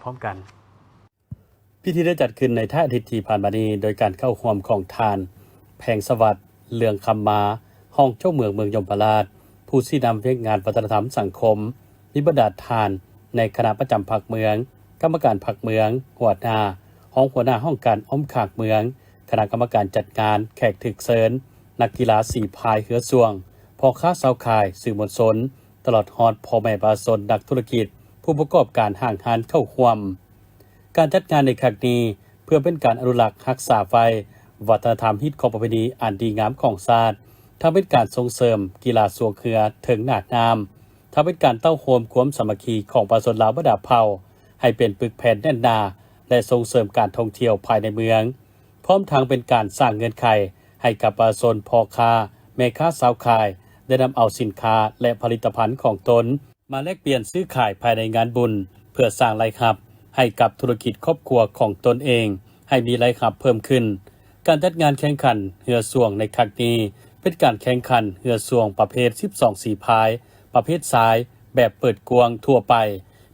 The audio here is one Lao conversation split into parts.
ພ້ອມກັນ. ພິທີໄດ້ຈັດຂຶ້ນໃນທ້າຍອາທິດທີ່ຜ່ານມານີ້ ໂດຍການເຂົ້າຮ່ວມຂອງທ່ານ ແພງສະຫວັດ ເລື່ອງຄຳມາ ຮອງເຈົ້າເມືອງເມືອງຍົມມະລາດ ຜູ້ຊີ້ນຳວຽກງານວັດທະນະທຳສັງຄົມ, ມີບັນດາທ່ານໃນຄະນະປະຈຳພັກເມືອງ, ກຳມະການພັກເມືອງ, ຫົວໜ້າ, ຮອງຫົວໜ້າຫ້ອງການອ້ອມຂ້າງເມືອງ, ຄະນະກຳມະການຈັດງານ, ແຂກຖືກເຊີນ, ນັກກິລາສີພາຍເຮືອຊ່ວງ, ພໍ່ຄ້າຊາວຂາຍ, ສື່ມວນຊົນ, ຕະຫຼອດຮອດພໍ່ແມ່ປະຊາຊົນ, ນັກທຸລະກິດ, ຜູ້ປະກອບການຫ້າງຮ້ານເຂົ້າຮ່ວມ. ການຈັດງານໃນຄັ້ງນີ້ ເພື່ອເປັນການອະນຸລັກຮັກສາໄວ້ວັດທະນະທຳຮີດຄອງປະເພນີອັນດີງາມຂອງຊາດ, ທັງເປັນການສົ່ງເສີມກິລາຊ່ວງເຮືອເທິງໜ້ານ້ຳ, ທັງເປັນການເຕົ້າໂຮມຄວາມສາມັກຄີຂອງປະຊາຊົນລາວບັນດາເຜົ່າໃຫ້ເປັນປຶກແຜ່ນແໜ້ນໜາ ແລະ ສົ່ງເສີມການທ່ອງທ່ຽວພາຍໃນເມືອງ, ພ້ອມທັງເປັນການສ້າງເງື່ອນໄຂໃຫ້ກັບປະຊາຊົນ, ພໍ່ຄ້າ, ແມ່ຄ້າຊາວຂາຍ ໄດ້ນຳເອົາສິນຄ້າ ແລະ ຜະລິດຕະພັນຂອງຕົນ ມາແລກປ່ຽນຊື້ຂາຍພາຍໃນງານບຸນ ເພື່ອສ້າງລາຍຮັບໃຫ້ກັບທຸລະກິດຄອບຄົວຂອງຕົນເອງ ໃຫ້ມີລາຍຮັບເພີ່ມຂຶ້ນ. ການຈັດງານແຂ່ງຂັນເຮືອຊ່ວງໃນຄັ້ງນີ້ ເປັນການແຂ່ງຂັນເຮືອຊ່ວງປະເພດສິບສອງສີພາຍ ປະເພດຊາຍ ແບບເປີດກວ້າງທົ່ວໄປ,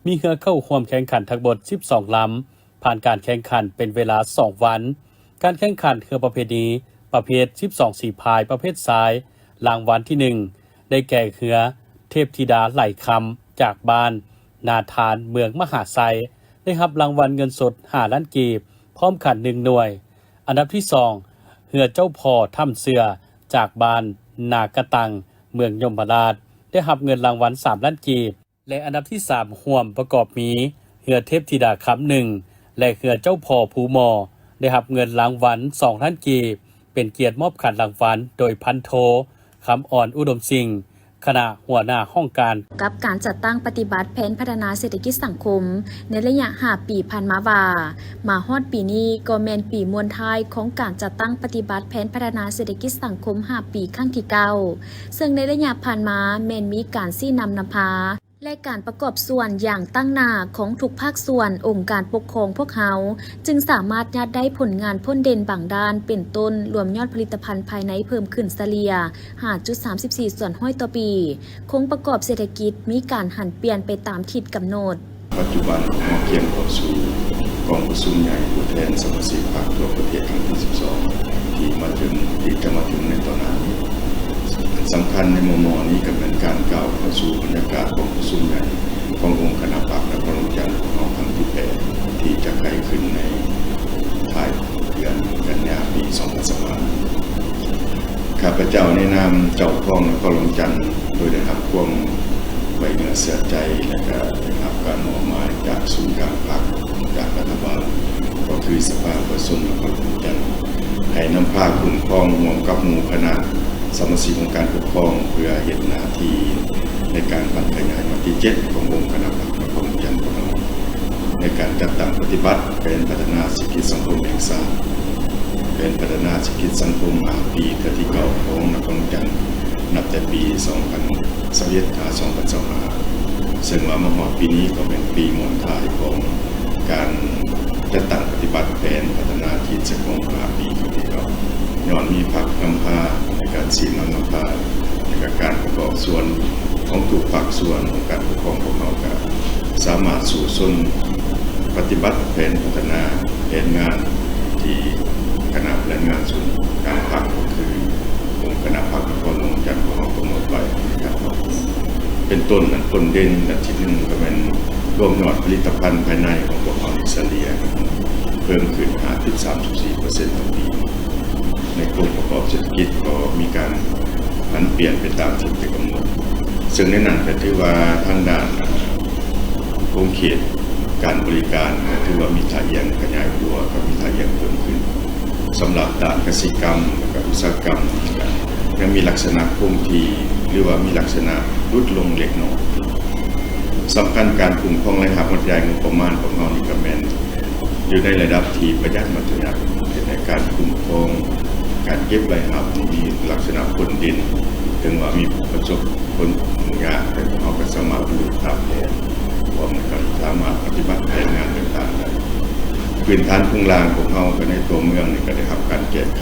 ມີເຮືອເຂົ້າຮ່ວມແຂ່ງຂັນທັງໝົດສິບສອງລຳ, ຜ່ານການແຂ່ງຂັນເປັນເວລາສອງວັນ. ການແຂ່ງຂັນເຮືອປະເພນີ ປະເພດສິບສອງສີພາຍ ປະເພດຊາຍ ລາງວັນທີໜຶ່ງ ໄດ້ແກ່ເຮືອເທບທິດາໄຫຼຄຳ ຈາກບ້ານນາທານ ເມືອງມະຫາໄຊ ໄດ້ຮັບລາງວັນເງິນສົດຫ້າລ້ານກີບ ພ້ອມຂັນໜຶ່ງໜ່ວຍ. ອັນດັບທີສອງ ເຮືອເຈົ້າພໍ່ຖ້ຳເສືອ ຈາກບ້ານນາກະຕັງ ເມືອງຍົມມະລາດ ໄດ້ຮັບເງິນລາງວັນສາມລ້ານກີບ. ແລະ ອັນດັບທີສາມ ຮ່ວມປະກອບມີ ເຮືອເທບທິດາຄຳໜຶ່ງ ແລະ ເຮືອເຈົ້າພໍ່ພູມໍ ໄດ້ຮັບເງິນລາງວັນສອງລ້ານກີບ ເປັນກຽດມອບຂັນລາງວັນໂດຍພັນໂທ ຄຳອອນ ອຸດົມສິງ ຄະນະຫົວໜ້າຫ້ອງການ. ກັບການຈັດຕັ້ງປະຕິບັດແຜນພັດທະນາເສດຖະກິດສັງຄົມໃນໄລຍະຫ້າປີຜ່ານມາວ່າ ມາຮອດປີນີ້ກໍແມ່ນປີມ້ວນທ້າຍຂອງການຈັດຕັ້ງປະຕິບັດແຜນພັດທະນາເສດຖະກິດສັງຄົມຫ້າປີຄັ້ງທີເກົ້າ ເຊິ່ງໃນໄລຍະຜ່ານມາແມ່ນມີການຊີ້ນຳນຳພາ ແລະ ການປະກອບສ່ວນຢ່າງຕັ້ງໜ້າຂອງທຸກພາກສ່ວນອົງການປົກຄອງພວກເຮົາ ຈຶ່ງສາມາດຍາດໄດ້ຜົນງານພົ້ນເດັ່ນບາງດ້ານ ເປັນຕົ້ນລວມຍອດຜະລິດຕະພັນພາຍໃນເພີ່ມຂຶ້ນສະເລ່ຍຫ້າຈຸດສາມສິບສີ່ສ່ວນຮ້ອຍຕໍ່ປີ, ໂຄງປະກອບເສດຖະກິດມີການຫັນປ່ຽນໄປຕາມທິດກຳນົດ. ປັດຈຸບັນພວກເຮົາກຽມເຂົ້າສູ່ກອງປະຊຸມໃຫຍ່ຜູ້ແທນສະມາຊິກພັກທົ່ວປະເທດຄັ້ງທີສິບສອງ ທີ່ມາເຖິງ ທີ່ຈະມາເຖິງໃນຕໍ່ໜ້ານີ້. ອັນສຳຄັນໃນມໍ່ໆນີ້ກໍແມ່ນການກ້າວເຂົ້າສູ່ບັນຍາກາດກອງປະຊຸມໃຫຍ່ຂອງອົງຄະນະພັກນະຄອນຫຼວງວຽງຈັນຂອງເຮົາຄັ້ງທີແປດ ທີ່ຈະໄຂຂຶ້ນໃນທ້າຍເດືອນກັນຍາປີສອງພັນຊາວຫ້າ. ຂ້າພະເຈົ້າໃນນາມເຈົ້າຄອງນະຄອນຫຼວງວຽງຈັນ ໂດຍໄດ້ຮັບຄວາມໄວ້ເນື້ອເຊື່ອໃຈ ແລະ ກະໄດ້ຮັບການມອບໝາຍຈາກສູນກາງພັກ, ຈາກລັດຖະບານ ກໍຄືສະພາປະຊາຊົນນະຄອນຫຼວງວຽງຈັນ ໃຫ້ນຳພາຄຸ້ມຄອງຮ່ວມກັບໝູ່ຄະນະສະມາຊິກອົງການປົກຄອງ ເພື່ອເຮັດໜ້າທີ່ໃນການຜັນຂະຫຍາຍມະຕິເຈັດຂອງອົງຄະນະພັກນະຄອນຫຼວງວຽງຈັນຂອງເຮົາ ໃນການຈັດຕັ້ງປະຕິບັດແຜນພັດທະນາເສດຖະກິດສັງຄົມແຫ່ງຊາດ, ແຜນພັດທະນາເສດຖະກິດສັງຄົມຫ້າປີເທື່ອທີເກົ້າຂອງນະຄອນຫຼວງວຽງຈັນ ນັບແຕ່ປີສອງພັນຊາວເອັດ ຫາ ສອງພັນຊາວຫ້າ ເຊິ່ງວ່າມາຮອດປີນີ້ກໍແມ່ນປີມ້ວນທ້າຍຂອງການຈັດຕັ້ງປະຕິບັດແຜນພັດທະນາເຂດເສດຖະກິດສັງຄົມຫ້າປີເທື່ອທີເກົ້າ ຍ້ອນມີພັກນຳພາໃນການຊີ້ນຳນຳພາ ແລະ ກະການປະກອບສ່ວນຂອງທຸກພາກສ່ວນຂອງການປົກຄອງຂອງເຮົາ ກະສາມາດສູ້ຊົນປະຕິບັດແຜນພັດທະນາ ແຜນງານທີ່ຄະນະແຜນງານສູນກາງພັກ ກໍຄືອົງຄະນະພັກນະຄອນຫຼວງວຽງຈັນຂອງເຮົາກຳນົດໄວ້ໃນການປັບປຸງ ເປັນຕົ້ນ ອັນຕົ້ນເດັ່ນອັນທີໜຶ່ງກໍແມ່ນລວມຍອດຜະລິດຕະພັນພາຍໃນຂອງພວກເຮົາສະເລ່ຍເພີ່ມຂຶ້ນຫ້າຈຸດສາມສິບສີ່ເປີເຊັນຕໍ່ປີ. ໃນກົມປະກອບເສດຖະກິດກໍມີການຜັນປ່ຽນໄປຕາມທີ່ໄດ້ກຳນົດ, ເຊິ່ງໃນນັ້ນກໍຖືວ່າທາງດ້ານຂົງເຂດການບໍລິການກໍຖືວ່າມີທ່າອ່ຽງຂະຫຍາຍຕົວ ກໍມີທ່າອ່ຽງເພີ່ມຂຶ້ນ. ສຳລັບດ້ານກະສິກຳ ແລະ ກະອຸດສາຫະກຳນີ້ກະຍັງມີລັກສະນະຄົງທີ່ ຫຼືວ່າມີລັກສະນະຫຼຸດລົງເລັກນ້ອຍ. ສຳຄັນການຄຸ້ມຄອງລາຍຮັບ ແລະ ຈ່າຍງົບປະມານຂອງເຮົານີ້ກະແມ່ນຢູ່ໃນລະດັບທີ່ປະຢັດມັດທະຍັດ ເຮັດໃຫ້ການຄຸ້ມຄອງການເກັບລາຍຮັບນີ້ມີລັກສະນະພົ້ນເດັ່ນ ເຖິງວ່າມີຜູ້ປະສົບ ຄົນຫຍຸ້ງຍາກ, ແຕ່ພວກເຮົາກໍສາມາດບຳລຸງຕາມແຜນ, ພ້ອມກັນສາມາດປະຕິບັດແຜນງານຕ່າງໆໄດ້. ພື້ນຖານໂຄງລ່າງຂອງເຮົາພາຍໃນຕົວເມືອງນີ້ກໍໄດ້ຮັບການແກ້ໄຂ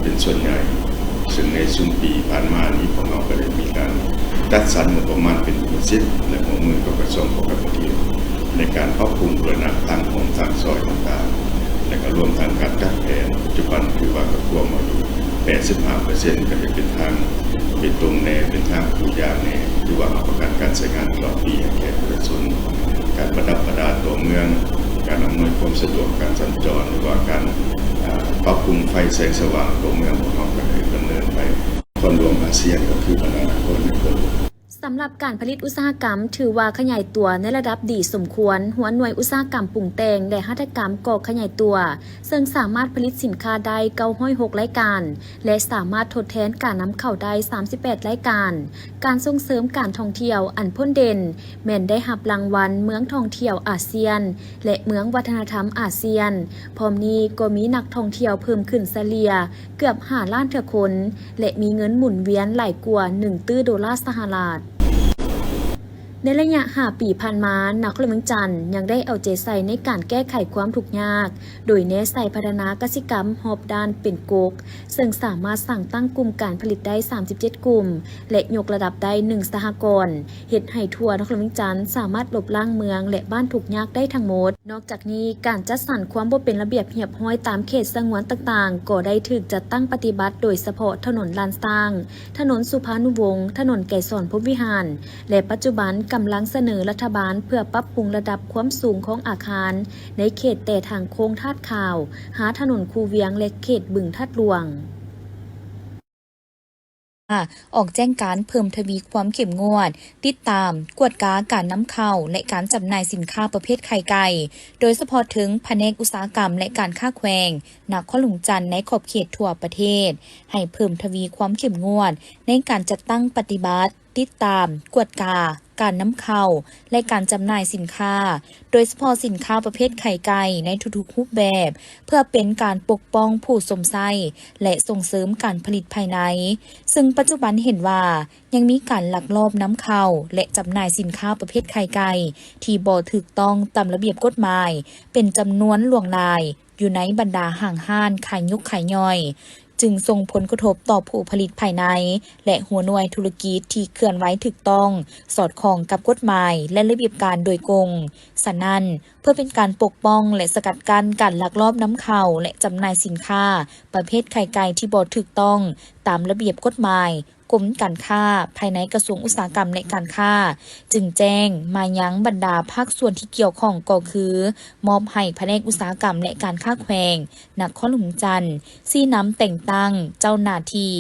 ເປັນສ່ວນໃຫຍ່, ເຊິ່ງໃນຊຸມປີຜ່ານມານີ້ ພວກເຮົາກໍໄດ້ມີການຈັດສັນງົບປະມານເປັນເປີເຊັນ ແລະ ຮ່ວມມືກັບກະຊວງປ້ອງກັນປະເທດ ໃນການປັບປຸງບູລະນະທາງຮ່ວມທາງຊອຍຕ່າງໆ ແລະ ກໍລວມທັງການຈັດແຜນ. ປັດຈຸບັນຖືວ່າກະຖ້ວມເຮົາຢູ່ ແປດສິບຫ້າເປີເຊັນ ກໍຈະເປັນທາງເບຕົງແດ່ ເປັນທາງປູຢາງແດ່ ຖືວ່າຮັບປະກັນການໃຊ້ງານຕະຫຼອດປີໃຫ້ແກ່ປະຊາຊົນ. ການປະດັບປະດາຕົວເມືອງ, ການອຳນວຍຄວາມສະດວກການສັນຈອນ ຫຼືວ່າການ ອ່າ ປັບປຸງໄຟແສງສະຫວ່າງຕົວເມືອງຂອງເຮົາກໍຖືກດຳເນີນໄປ. ນະຄອນຫຼວງອາຊຽນກໍຄືບັນດານະຄອນໃນຕົວ ສຳລັບການຜະລິດອຸດສາຫະກຳ ຖືວ່າຂະຫຍາຍຕົວໃນລະດັບດີສົມຄວນ, ຫົວໜ່ວຍອຸດສາຫະກຳປຸງແຕ່ງ ແລະ ຫັດຖະກຳກໍຂະຫຍາຍຕົວ, ເຊິ່ງສາມາດຜະລິດສິນຄ້າໄດ້ ເກົ້າຮ້ອຍຫົກ ລາຍການ ແລະ ສາມາດທົດແທນການນຳເຂົ້າໄດ້ ສາມສິບແປດ ລາຍການ. ການສົ່ງເສີມການທ່ອງທ່ຽວອັນພົ້ນເດັ່ນ ແມ່ນໄດ້ຮັບລາງວັນເມືອງທ່ອງທ່ຽວອາຊຽນ ແລະ ເມືອງວັດທະນະທຳອາຊຽນ. ພ້ອມນີ້ກໍມີນັກທ່ອງທ່ຽວເພີ່ມຂຶ້ນສະເລ່ຍເກືອບຫ້າລ້ານເທື່ອຄົນ ແລະ ມີເງິນໝູນວຽນຫຼາຍກວ່າໜຶ່ງຕື້ໂດລາສະຫະລັດ. ໃນໄລຍະຫ້າປີຜ່ານມາ, ນະຄອນຫຼວງວຽງຈັນຍັງໄດ້ເອົາໃຈໃສ່ໃນການແກ້ໄຂຄວາມທຸກຍາກ, ໂດຍແນໃສ່ພັດທະນາກະສິກຳຮອບດ້ານເປັນກົກ, ເຊິ່ງສາມາດສ້າງຕັ້ງກຸ່ມການຜະລິດໄດ້ສາມສິບເຈັດກຸ່ມ ແລະ ຍົກລະດັບໄດ້ໜຶ່ງສະຫະກອນ, ເຮັດໃຫ້ທົ່ວນະຄອນຫຼວງວຽງຈັນສາມາດລົບລ້າງເມືອງ ແລະ ບ້ານທຸກຍາກໄດ້ທັງໝົດ. ນອກຈາກນີ້, ການຈັດສັນຄວາມບໍ່ເປັນລະບຽບຮຽບຮ້ອຍຕາມເຂດສະຫງວນຕ່າງໆ ກໍໄດ້ຖືກຈັດຕັ້ງປະຕິບັດ, ໂດຍສະເພາະຖະໜົນລ້ານຊ້າງ, ຖະໜົນສຸພານຸວົງ, ຖະໜົນໄກສອນພົມວິຫານ ແລະ ປັດຈຸບັນກຳລັງສະເໜີລັດຖະບານເພື່ອປັບປຸງລະດັບຄວາມສູງຂອງອາຄານ ໃນເຂດແຕ່ທາງໂຄ້ງທາດຂາວ ຫາຖະໜົນຄູວຽງ ແລະ ເຂດບຶງທາດຫຼວງ. ອອກແຈ້ງການເພີ່ມທະວີຄວາມເຂັ້ມງວດ ຕິດຕາມ, ກວດກາການນຳເຂົ້າ ແລະ ການຈຳໜ່າຍສິນຄ້າປະເພດໄຂ່ໄກ່, ໂດຍສະເພາະເຖິງພະແນກອຸດສາຫະກຳ ແລະ ການຄ້າແຂວງນະຄອນຫຼວງຈັນ ໃນຂອບເຂດທົ່ວປະເທດ, ໃຫ້ເພີ່ມທະວີຄວາມເຂັ້ມງວດໃນການຈັດຕັ້ງປະຕິບັດ, ຕິດຕາມ, ກວດກາ ການນຳເຂົ້າ ແລະ ການຈຳໜ່າຍສິນຄ້າ, ໂດຍສະເພາະສິນຄ້າປະເພດໄຂ່ໄກ່ໃນທຸກໆຮູບແບບ, ເພື່ອເປັນການປົກປ້ອງຜູ້ຊົມໃຊ້ ແລະ ສົ່ງເສີມການຜະລິດພາຍໃນ, ເຊິ່ງປັດຈຸບັນເຫັນວ່າຍັງມີການລັກລອບນຳເຂົ້າ ແລະ ຈຳໜ່າຍສິນຄ້າປະເພດໄຂ່ໄກ່ທີ່ບໍ່ຖືກຕ້ອງຕາມລະບຽບກົດໝາຍເປັນຈຳນວນຫຼວງຫຼາຍ ຢູ່ໃນບັນດາຫ້າງຮ້ານຂາຍຍົກຂາຍຍ່ອຍ, ຈຶ່ງສົ່ງຜົນກະທົບຕໍ່ຜູ້ຜະລິດພາຍໃນ ແລະ ຫົວໜ່ວຍທຸລະກິດທີ່ເຄື່ອນໄຫວຖືກຕ້ອງ, ສອດຄ່ອງກັບກົດໝາຍ ແລະ ລະບຽບການໂດຍກົງ. ສະນັ້ນ, ເພື່ອເປັນການປົກປ້ອງ ແລະ ສະກັດກັ້ນການລັກລອບນຳເຂົ້າ ແລະ ຈຳໜ່າຍສິນຄ້າປະເພດໄຂ່ໄກ່ທີ່ບໍ່ຖືກຕ້ອງຕາມລະບຽບກົດໝາຍ, ກົມການຄ້າພາຍໃນກະຊວງອຸດສາຫະກຳ ແລະ ການຄ້າ ຈຶ່ງແຈ້ງມາຍັງບັນດາພາກສ່ວນທີ່ກ່ຽວຂ້ອງ ກໍຄື ມອບໃຫ້ພະແນກອຸດສາຫະກຳ ແລະ ການຄ້າແຂວງນະຄອນຫຼວງຈັນ ຊີ້ນຳແຕ່ງຕັ້ງເຈົ້າໜ້າທີ່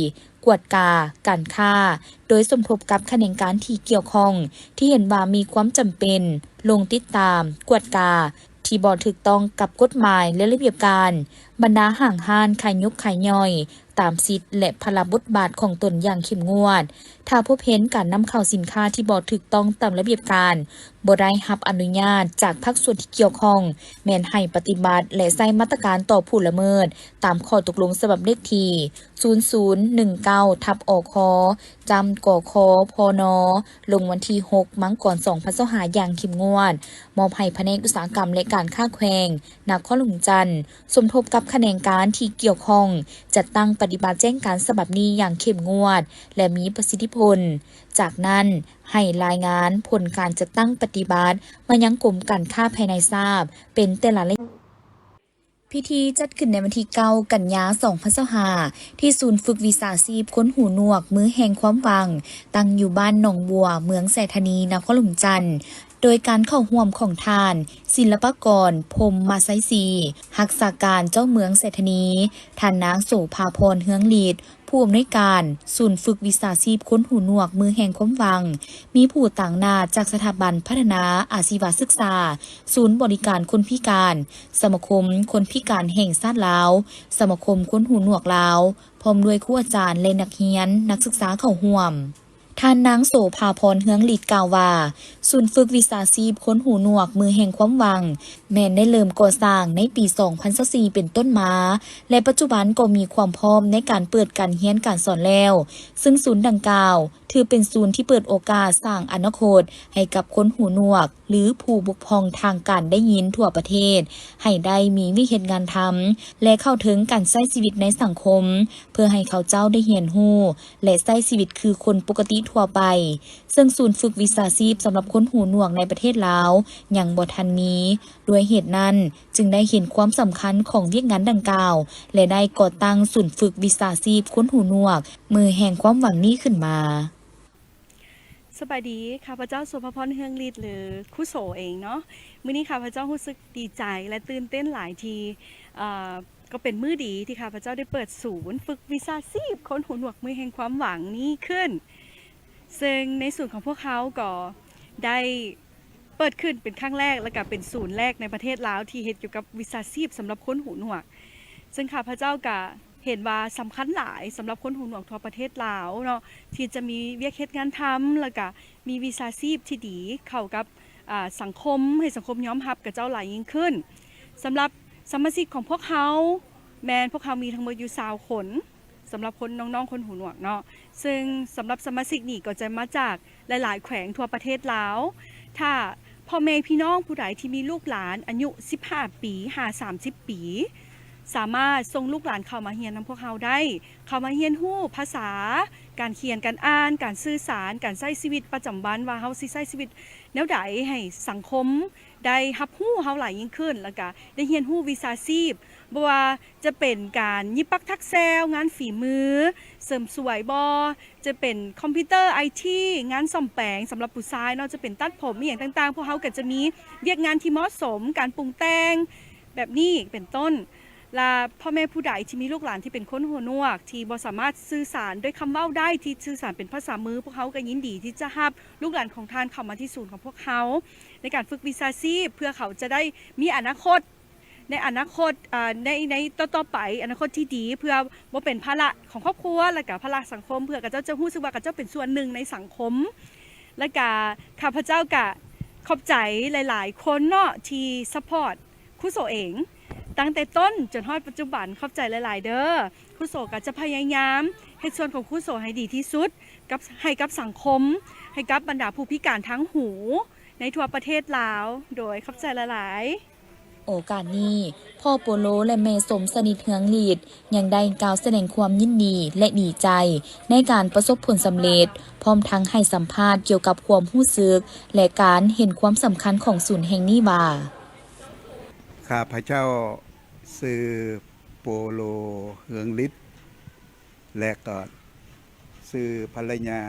ກວດກາການຄ້າ ໂດຍສົມທົບກັບຂະແໜງການທີ່ກ່ຽວຂ້ອງ ທີ່ເຫັນວ່າມີຄວາມຈຳເປັນ ລົງຕິດຕາມ, ກວດກາ ທີ່ບໍ່ຖືກຕ້ອງກັບກົດໝາຍ ແລະ ລະບຽບການ, ບັນດາຫ້າງຮ້ານຂາຍຍົກຂາຍຍ່ອຍ ຕາມສິດ ແລະ ພາລະບົດບາດຂອງຕົນຢ່າງເຂັ້ມງວດ. ຖ້າພົບເຫັນການນຳເຂົ້າສິນຄ້າທີ່ບໍ່ຖືກຕ້ອງຕາມລະບຽບການ, ບໍ່ໄດ້ຮັບອະນຸຍາດຈາກພາກສ່ວນທີ່ກ່ຽວຂ້ອງ, ແມ່ນໃຫ້ປະຕິບັດ ແລະ ໃຊ້ມາດຕະການຕໍ່ຜູ້ລະເມີດ ຕາມຂໍ້ຕົກລົງສະບັບເລກທີ ສູນສູນໜຶ່ງເກົ້າ ທັບ ອຄ ຈ້ຳ ກຄ ພນ ລົງວັນທີຫົກ ມັງກອນ ສອງພັນຊາວຫ້າ ຢ່າງເຂັ້ມງວດ, ມອບໃຫ້ພະແນກອຸດສາຫະກຳ ແລະ ການຄ້າແຂວງນະຄອນຫຼວງຈັນ ສົມທົບກັບຂະແໜງການທີ່ກ່ຽວຂ້ອງ ຈັດຕັ້ງປະຕິບັດແຈ້ງການສະບັບນີ້ຢ່າງເຂັ້ມງວດ ແລະ ມີປະສິດທິຜົນ. ຈາກນັ້ນ, ໃຫ້ລາຍງານຜົນການຈັດຕັ້ງປະຕິບັດມາຍັງກົມການຄ້າພາຍໃນຊາບເປັນແຕ່ລະໄລຍະ. ພິທີຈັດຂຶ້ນໃນວັນທີເກົ້າ ກັນຍາ ສອງພັນຊາວຫ້າ ທີ່ສູນຝຶກວິຊາຊີບຄົນຫູໜວກມືແຫ່ງຄວາມຫວັງ ຕັ້ງຢູ່ບ້ານໜອງບົວ ເມືອງໄຊທານີ ນະຄອນຫຼວງຈັນ ໂດຍການເຂົ້າຮ່ວມຂອງທ່ານ ສິນລະປະກອນ ພົມມະໄຊສີ ຮັກສາການເຈົ້າເມືອງໄຊທານີ, ທ່ານນາງ ໂສພາພອນ ເຮືອງລິດ ຜູ້ອຳນວຍການສູນຝຶກວິຊາຊີບຄົນຫູໜວກມືແຫ່ງຄວາມຫວັງ, ມີຜູ້ຕາງໜ້າຈາກສະຖາບັນພັດທະນາອາຊີວະສຶກສາ, ສູນບໍລິການຄົນພິການ, ສະມາຄົມຄົນພິການແຫ່ງຊາດລາວ, ສະມາຄົມຄົນຫູໜວກລາວ, ພ້ອມດ້ວຍຄູອາຈານ ແລະ ນັກຮຽນ, ນັກສຶກສາເຂົ້າຮ່ວມ. ທ່ານນາງ ໂສພາພອນ ເຮືອງລິດ ກ່າວວ່າ, ສູນຝຶກວິຊາຊີບຄົນຫູໜວກມືແຫ່ງຄວາມຫວັງ ແມ່ນໄດ້ເລີ່ມກໍ່ສ້າງໃນປີສອງພັນຊາວສີ່ເປັນຕົ້ນມາ ແລະ ປັດຈຸບັນກໍມີຄວາມພ້ອມໃນການເປີດການຮຽນການສອນແລ້ວ, ເຊິ່ງສູນດັ່ງກ່າວຖືເປັນສູນທີ່ເປີດໂອກາດສ້າງອະນາຄົດໃຫ້ກັບຄົນຫູໜວກ ຫຼືຜູ້ປົກຄອງທາງການໄດ້ຍິນທົ່ວປະເທດ ໃຫ້ໄດ້ມີວຽກເຮັດງານທຳ ແລະ ເຂົ້າເຖິງການໃຊ້ຊີວິດໃນສັງຄົມ ເພື່ອໃຫ້ເຂົາເຈົ້າໄດ້ຮຽນຮູ້ ແລະ ໃຊ້ຊີວິດຄືຄົນປົກກະຕິທົ່ວໄປ, ເຊິ່ງສູນຝຶກວິຊາຊີບສຳລັບຄົນຫູໜວກໃນປະເທດລາວຍັງບໍ່ທັນມີ. ດ້ວຍເຫດນັ້ນ, ຈຶ່ງໄດ້ເຫັນຄວາມສຳຄັນຂອງວຽກງານດັ່ງກ່າວ ແລະ ໄດ້ກໍ່ຕັ້ງສູນຝຶກວິຊາຊີບຄົນຫູໜວກ ມືແຫ່ງຄວາມຫວັງນີ້ຂຶ້ນມາ. ສະບາຍດີ, ຂ້າພະເຈົ້າ ໂສພະພອນ ເຮືອງລິດ ຫຼື ຄູໂສເອງເນາະ. ມື້ນີ້ຂ້າພະເຈົ້າຮູ້ສຶກດີໃຈ ແລະ ຕື່ນເຕັ້ນຫຼາຍທີ່ ເອີ ກໍເປັນມື້ດີທີ່ຂ້າພະເຈົ້າໄດ້ເປີດສູນຝຶກວິຊາຊີບຄົນຫູໜວກ ມືແຫ່ງຄວາມຫວັງນີ້ຂຶ້ນ. ເຊິ່ງໃນສູນຂອງພວກເຮົາກໍໄດ້ເປີດຂຶ້ນເປັນຄັ້ງແລກ ແລະ ກະເປັນສູນແລກໃນປະເທດລາວທີ່ເຮັດກ່ຽວກັບວິຊາຊີບສຳລັບຄົນຫູໜວກ. ເຊິ່ງຂ້າພະເຈົ້າກະເຫັນວ່າສຳຄັນຫຼາຍສຳລັບຄົນຫູໜວກທົ່ວປະເທດລາວເນາະ ທີ່ຈະມີວຽກເຮັດງານທຳ ແລ້ວກະມີວິຊາຊີບທີ່ດີເຂົ້າກັບ ອາ ສັງຄົມ ໃຫ້ສັງຄົມຍອມຮັບຂະເຈົ້າຫຼາຍຍິ່ງຂຶ້ນ. ສຳລັບສະມາຊິກຂອງພວກເຮົາ ແມ່ນພວກເຮົາມີທັງໝົດຢູ່ຊາວຄົນ ສຳລັບຄົນ ນ້ອງໆຄົນຫູໜວກເນາະ. ເຊິ່ງສຳລັບສະມາຊິກນີ້ກໍຈະມາຈາກຫຼາຍໆແຂວງທົ່ວປະເທດລາວ. ຖ້າພໍ່ແມ່ພີ່ນ້ອງຜູ້ໃດທີ່ມີລູກຫຼານອາຍຸສິບຫ້າປີຫາສາມສິບປີ ສາມາດສົ່ງລູກຫຼານເຂົ້າມາຮຽນນຳພວກເຮົາໄດ້, ເຂົ້າມາຮຽນຮູ້ພາສາ, ການຂຽນ, ການອ່ານ, ການສື່ສານ, ການໃຊ້ຊີວິດປະຈຳວັນ ວ່າເຮົາຊິໃຊ້ຊີວິດແນວໃດໃຫ້ສັງຄົມ ໄດ້ຮັບຮູ້ເຮົາຫຼາຍຍິ່ງຂຶ້ນ ແລ້ວກະໄດ້ຮຽນຮູ້ວິຊາຊີບ ບໍ່ວ່າຈະເປັນການຫຍິບປັກຖັກແຊວ, ງານຝີມື, ເສີມສວຍບໍ, ຈະເປັນຄອມພິວເຕີ ໄອທີ, ງານສ້ອມແປງສຳລັບຜູ້ຊາຍເນາະ, ຈະເປັນຕັດຜົມ ອີ່ຫຍັງຕ່າງໆ, ພວກເຮົາກໍຈະມີວຽກງານທີ່ເໝາະສົມ, ການປຸງແຕ່ງແບບນີ້ເປັນຕົ້ນ. ລະພໍ່ແມ່ຜູ້ໃດທີ່ມີລູກຫຼານທີ່ເປັນຄົນຫູໜວກ ທີ່ບໍ່ສາມາດສື່ສານດ້ວຍຄຳເວົ້າໄດ້, ທີ່ສື່ສານເປັນພາສາມື, ພວກເຮົາກໍຍິນດີທີ່ຈະຮັບລູກຫຼານຂອງທ່ານເຂົ້າມາທີ່ສູນຂອງພວກເຮົາ ໃນການຝຶກວິຊາຊີບ ເພື່ອເຂົາຈະໄດ້ມີອະນາຄົດ ໃນອະນາຄົດ ອາ ໃນ ໃນຕໍ່ໆໄປ ອະນາຄົດທີ່ດີ ເພື່ອບໍ່ເປັນພາລະຂອງຄອບຄົວ ແລະກະພາລະສັງຄົມ ເພື່ອເຂົາເຈົ້າຈະຮູ້ສຶກວ່າເຂົາເຈົ້າເປັນສ່ວນໜຶ່ງໃນສັງຄົມ. ແລະກະຂ້າພະເຈົ້າກະຂອບໃຈຫຼາຍໆຄົນເນາະ ທີ່ຊັບພອດຄູໂສເອງ ຕັ້ງແຕ່ຕົ້ນຈົນຮອດປັດຈຸບັນ. ຂອບໃຈຫຼາຍໆເດີ້. ຄູໂສກະຈະພະຍາຍາມເຮັດສ່ວນຂອງຄູໂສໃຫ້ດີທີ່ສຸດ ກັບ ໃຫ້ກັບສັງຄົມ, ໃຫ້ກັບບັນດາຜູ້ພິການທາງຫູ ໃນທົ່ວປະເທດລາວ. ໂດຍ ຂອບໃຈຫຼາຍໆ. ໂອກາດນີ້, ພໍ່ໂປໂລ ແລະ ແມ່ສົມສະໜິດ ເຮືອງລິດ ຍັງໄດ້ກ່າວສະແດງຄວາມຍິນດີ ແລະ ດີໃຈໃນການປະສົບຜົນສຳເລັດ, ພ້ອມທັງໃຫ້ສຳພາດກ່ຽວກັບຄວາມຮູ້ສຶກ ແລະ ການເຫັນຄວາມສຳຄັນຂອງສູນແຫ່ງນີ້ວ່າ, ຂ້າພະເຈົ້າຊື່ ໂປໂລ ເຮືອງລິດ ແລະກໍຊື່ພັນລະຍາ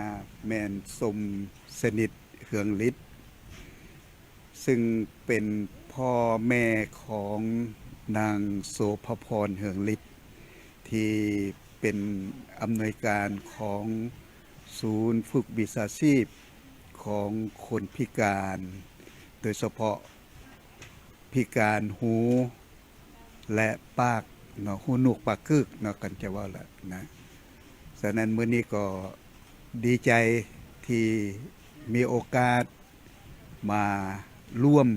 ແມ່ນ ສົມສະໜິດ ເຮືອງລິດ ຊຶ່ງເປັນພໍ່ແມ່ຂອງນາງ ໂສພະພອນ ເຮືອງລິດ ທີ່ເປັນອຳນວຍການຂອງສູນຝຶກວິຊາຊີບຂອງຄົນພິການ ໂດຍສະເພາະພິການຫູ ແລະ ປາກເນາະ, ຫູໜວກປາກກຶກເນາະ ກັນຈະເວົ້າລະນະ. ສະນັ້ນ ມື້ນີ້ກໍດີໃຈທີ່ມີໂອກາດມາຮ່ວມ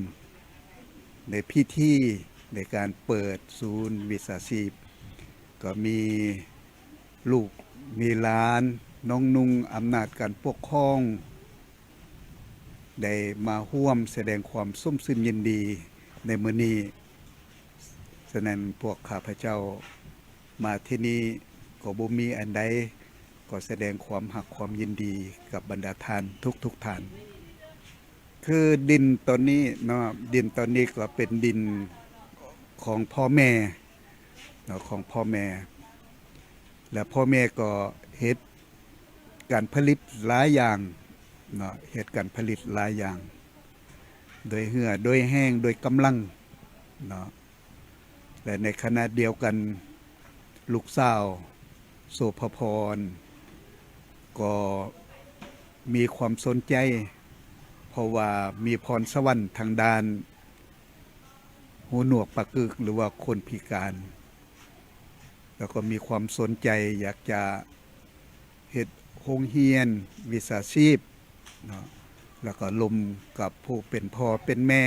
ໃນພິທີໃນການເປີດສູນວິຊາຊີບ, ກໍມີລູກມີຫຼານ, ນ້ອງນຸ່ງອຳນາດການປົກຄອງ ໄດ້ມາຮ່ວມສະແດງຄວາມຊົມຊື່ນຍິນດີໃນມື້ນີ້. ສະນັ້ນ ພວກຂ້າພະເຈົ້າມາທີ່ນີ້ກໍບໍ່ມີອັນໃດ, ກໍສະແດງຄວາມຮັກຄວາມຍິນດີກັບບັນດາທ່ານທຸກໆທ່ານ. ຄືດິນຕອນນີ້ເນາະ, ດິນຕອນນີ້ກໍເປັນດິນຂອງພໍ່ແມ່ເນາະ, ຂອງພໍ່ແມ່ ແລະ ພໍ່ແມ່ກໍເຮັດການຜະລິດຫຼາຍຢ່າງເນາະ, ເຮັດການຜະລິດຫຼາຍຢ່າງ ໂດຍເຫື່ອ ໂດຍແຮງ ໂດຍກຳລັງເນາະ. ແລະ ໃນຂະນະດຽວກັນ ລູກສາວ ໂສພະພອນ ກໍມີຄວາມສົນໃຈ ເພາະວ່າມີພອນສະຫວັນທາງດ້ານຫູໜວກປາກກຶກ ຫຼືວ່າຄົນພິການ, ແລ້ວກໍມີຄວາມສົນໃຈຢາກຈະເຮັດໂຮງຮຽນວິຊາຊີບເນາະ, ແລ້ວກໍລົມກັບຜູ້ເປັນພໍ່ເປັນແມ່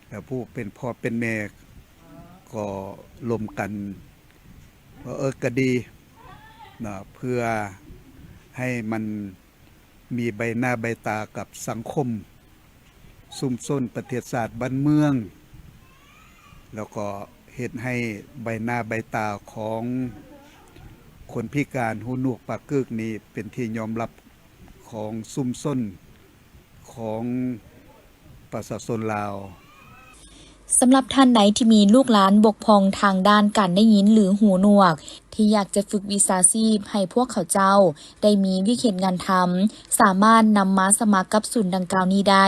ແລະ ຜູ້ເປັນພໍ່ເປັນແມ່ກໍລົມກັນວ່າ ເອີ ກໍດີເນາະ, ເພື່ອໃຫ້ມັນມີໃບໜ້າໃບຕາກັບສັງຄົມ ຊຸມຊົນປະເທດຊາດບ້ານເມືອງ ແລ້ວກໍເຮັດໃຫ້ໃບໜ້າໃບຕາຂອງຄົນພິການຫູໜວກປາກກຶກນີ້ເປັນທີ່ຍອມຮັບຂອງຊຸມຊົນ ຂອງປະຊາຊົນລາວ. ສຳລັບທ່ານໃດທີ່ມີລູກຫຼານບົກຜ່ອງທາງດ້ານການໄດ້ຍິນ ຫຼື ຫູໜວກ ທີ່ຢາກຈະຝຶກວິຊາຊີບໃຫ້ພວກເຂົາເຈົ້າໄດ້ມີວຽກເຮັດງານທຳ, ສາມາດນຳມາສະໝັກກັບສູນດັ່ງກ່າວນີ້ໄດ້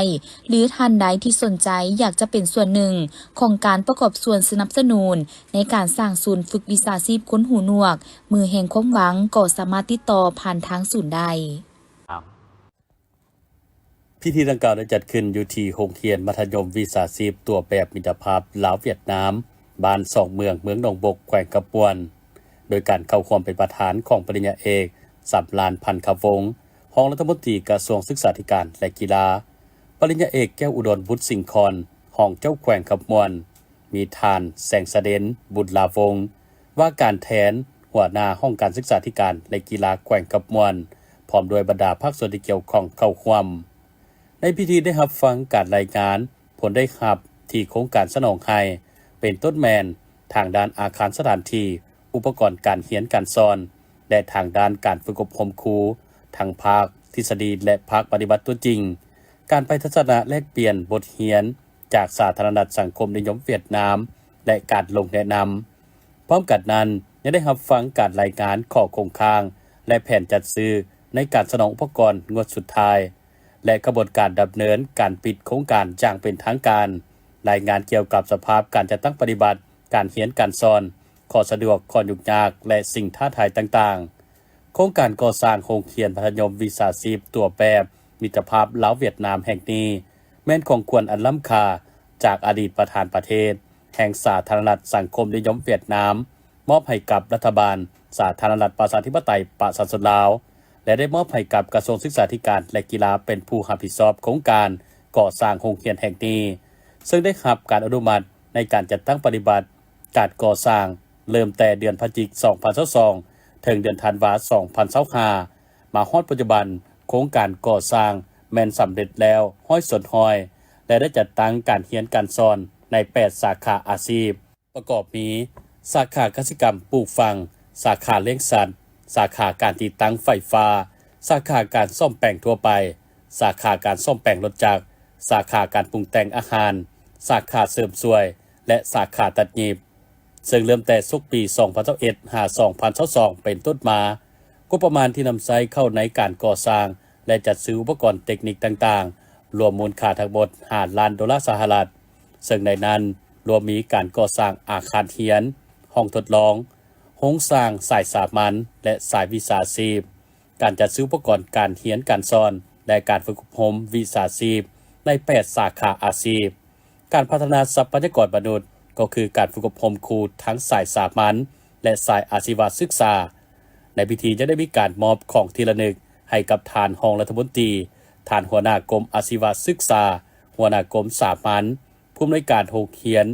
ຫຼື ທ່ານໃດທີ່ສົນໃຈຢາກຈະເປັນສ່ວນໜຶ່ງຂອງການປະກອບສ່ວນສະໜັບສະໜູນໃນການສ້າງສູນຝຶກວິຊາຊີບຄົນຫູໜວກ ມືແຫ່ງຄວາມຫວັງ ກໍສາມາດຕິດຕໍ່ຜ່ານທາງສູນໄດ້. ພິທີດັ່ງກ່າວໄດ້ຈັດຂຶ້ນຢູ່ທີ່ໂຮງຮຽນມັດທະຍົມວິຊາຊີບຕົວແບບມິດຕະພາບລາວຫວຽດນາມ, ບ້ານສອງເມືອງ, ເມືອງໜອງບົກ, ແຂວງຄຳມ່ວນ, ໂດຍການເຂົ້າຮ່ວມເປັນປະທານຂອງປະລິນຍາເອກ ສຳລານ ພັນຄຳວົງ, ຮອງລັດຖະມົນຕີກະຊວງສຶກສາທິການ ແລະ ກິລາ, ປະລິນຍາເອກ ແກ້ວອຸດົນ ບຸດສິງຄອນ, ຮອງເຈົ້າແຂວງຄຳມ່ວນ, ມີທ່ານ ແສງສະເດັນ ບຸນລາວົງ, ວ່າການແທນຫົວໜ້າຫ້ອງການສຶກສາທິການ ແລະ ກິລາແຂວງຄຳມ່ວນ, ພ້ອມດ້ວຍບັນດາພາກສ່ວນທີ່ກ່ຽວຂ້ອງເຂົ້າຮ່ວມ. ໃນພິທີໄດ້ຮັບຟັງການລາຍງານຜົນໄດ້ຮັບທີ່ໂຄງການສະໜອງໃຫ້, ເປັນຕົ້ນແມ່ນທາງດ້ານອາຄານສະຖານທີ່, ອຸປະກອນການຮຽນການສອນ ແລະ ທາງດ້ານການຝຶກອົບຮົມຄູ ທັງພາກທິດສະດີ ແລະ ພາກປະຕິບັດຕົວຈິງ, ການໄປທັດສະນະແລກປ່ຽນບົດຮຽນ ຈາກສາທາລະນະລັດສັງຄົມນິຍົມຫວຽດນາມ ແລະ ການລົງແນະນຳ. ພ້ອມກັນນັ້ນ ຍັງໄດ້ຮັບຟັງການລາຍງານຂໍ້ຄົງຄ້າງ ແລະ ແຜນຈັດຊື້ໃນການສະໜອງອຸປະກອນງວດສຸດທ້າຍ ແລະ ຂະບວນການດຳເນີນການປິດໂຄງການຢ່າງເປັນທາງການ, ລາຍງານກ່ຽວກັບສະພາບການຈັດຕັ້ງປະຕິບັດການຮຽນການສອນ, ຂໍ້ສະດວກ, ຂໍ້ຫຍຸ້ງຍາກ ແລະ ສິ່ງທ້າທາຍຕ່າງໆ. ໂຄງການກໍ່ສ້າງໂຮງຮຽນມັດທະຍົມວິຊາຊີບຕົວແບບມິດຕະພາບລາວຫວຽດນາມແຫ່ງນີ້ ແມ່ນຂອງຂວັນອັນລ້ຳຄ່າຈາກອະດີດປະທານປະເທດແຫ່ງສາທາລະນະລັດສັງຄົມນິຍົມຫວຽດນາມ ມອບໃຫ້ກັບລັດຖະບານສາທາລະນະລັດປະຊາທິປະໄຕປະຊາຊົນລາວ ແລະ ໄດ້ມອບໃຫ້ກັບກະຊວງສຶກສາທິການ ແລະ ກິລາ ເປັນຜູ້ຮັບຜິດຊອບໂຄງການກໍ່ສ້າງໂຮງຮຽນແຫ່ງນີ້, ເຊິ່ງໄດ້ຮັບການອະນຸມັດໃນການຈັດຕັ້ງປະຕິບັດ ການກໍ່ສ້າງເລີ່ມແຕ່ເດືອນພະຈິກ ສອງພັນຊາວສອງ ເຖິງເດືອນທັນວາ ສອງພັນຊາວຫ້າ ມາຮອດປັດຈຸບັນ, ໂຄງການກໍ່ສ້າງແມ່ນສຳເລັດແລ້ວ ຮ້ອຍສ່ວນຮ້ອຍ ແລະ ໄດ້ຈັດຕັ້ງການຮຽນການສອນໃນແປດສາຂາອາຊີບ ປະກອບມີ ສາຂາກະສິກຳປູກຝັງ, ສາຂາລ້ຽງສັດ, ສາຂາການຕິດຕັ້ງໄຟຟ້າ, ສາຂາການສ້ອມແປງທົ່ວໄປ, ສາຂາການສ້ອມແປງລົດຈັກ, ສາຂາການປຸງແຕ່ງອາຫານ, ສາຂາເສີມສວຍ ແລະ ສາຂາຕັດຫຍິບ. ເຊິ່ງເລີ່ມແຕ່ສົກປີ ສອງພັນຊາວເອັດ ຫາ ສອງພັນຊາວສອງ ເປັນຕົ້ນມາ, ງົບປະມານທີ່ນຳໃຊ້ເຂົ້າໃນການກໍ່ສ້າງ ແລະ ຈັດຊື້ອຸປະກອນເຕັກນິກຕ່າງໆ ລວມມູນຄ່າທັງໝົດ ຫ້າລ້ານໂດລາສະຫະລັດ, ເຊິ່ງໃນນັ້ນລວມມີການກໍ່ສ້າງອາຄານຮຽນ, ຫ້ອງທົດລອງ, ໂຮງສ້າງສາຍສາມັນ ແລະ ສາຍວິຊາຊີບ, ການຈັດຊື້ອຸປະກອນການຮຽນການສອນ ແລະ ການຝຶກອົບຮົມວິຊາຊີບໃນແປດສາຂາອາຊີບ. ການພັດທະນາຊັບພະຍາກອນມະນຸດ ກໍຄືການຝຶກອົບຮົມຄູທັງສາຍສາມັນ ແລະ ສາຍອາຊີວະສຶກສາ. ໃນພິທີຍັງໄດ້ມີການມອບຂອງທີ່ລະນຶກໃຫ້ກັບທ່ານຮອງລັດຖະມົນຕີ, ທ່ານຫົວໜ້າກົມອາຊີວະສຶກສາ, ຫົວໜ້າກົມສາມັນ, ຜູ້ອຳນວຍການໂຮງຮຽນ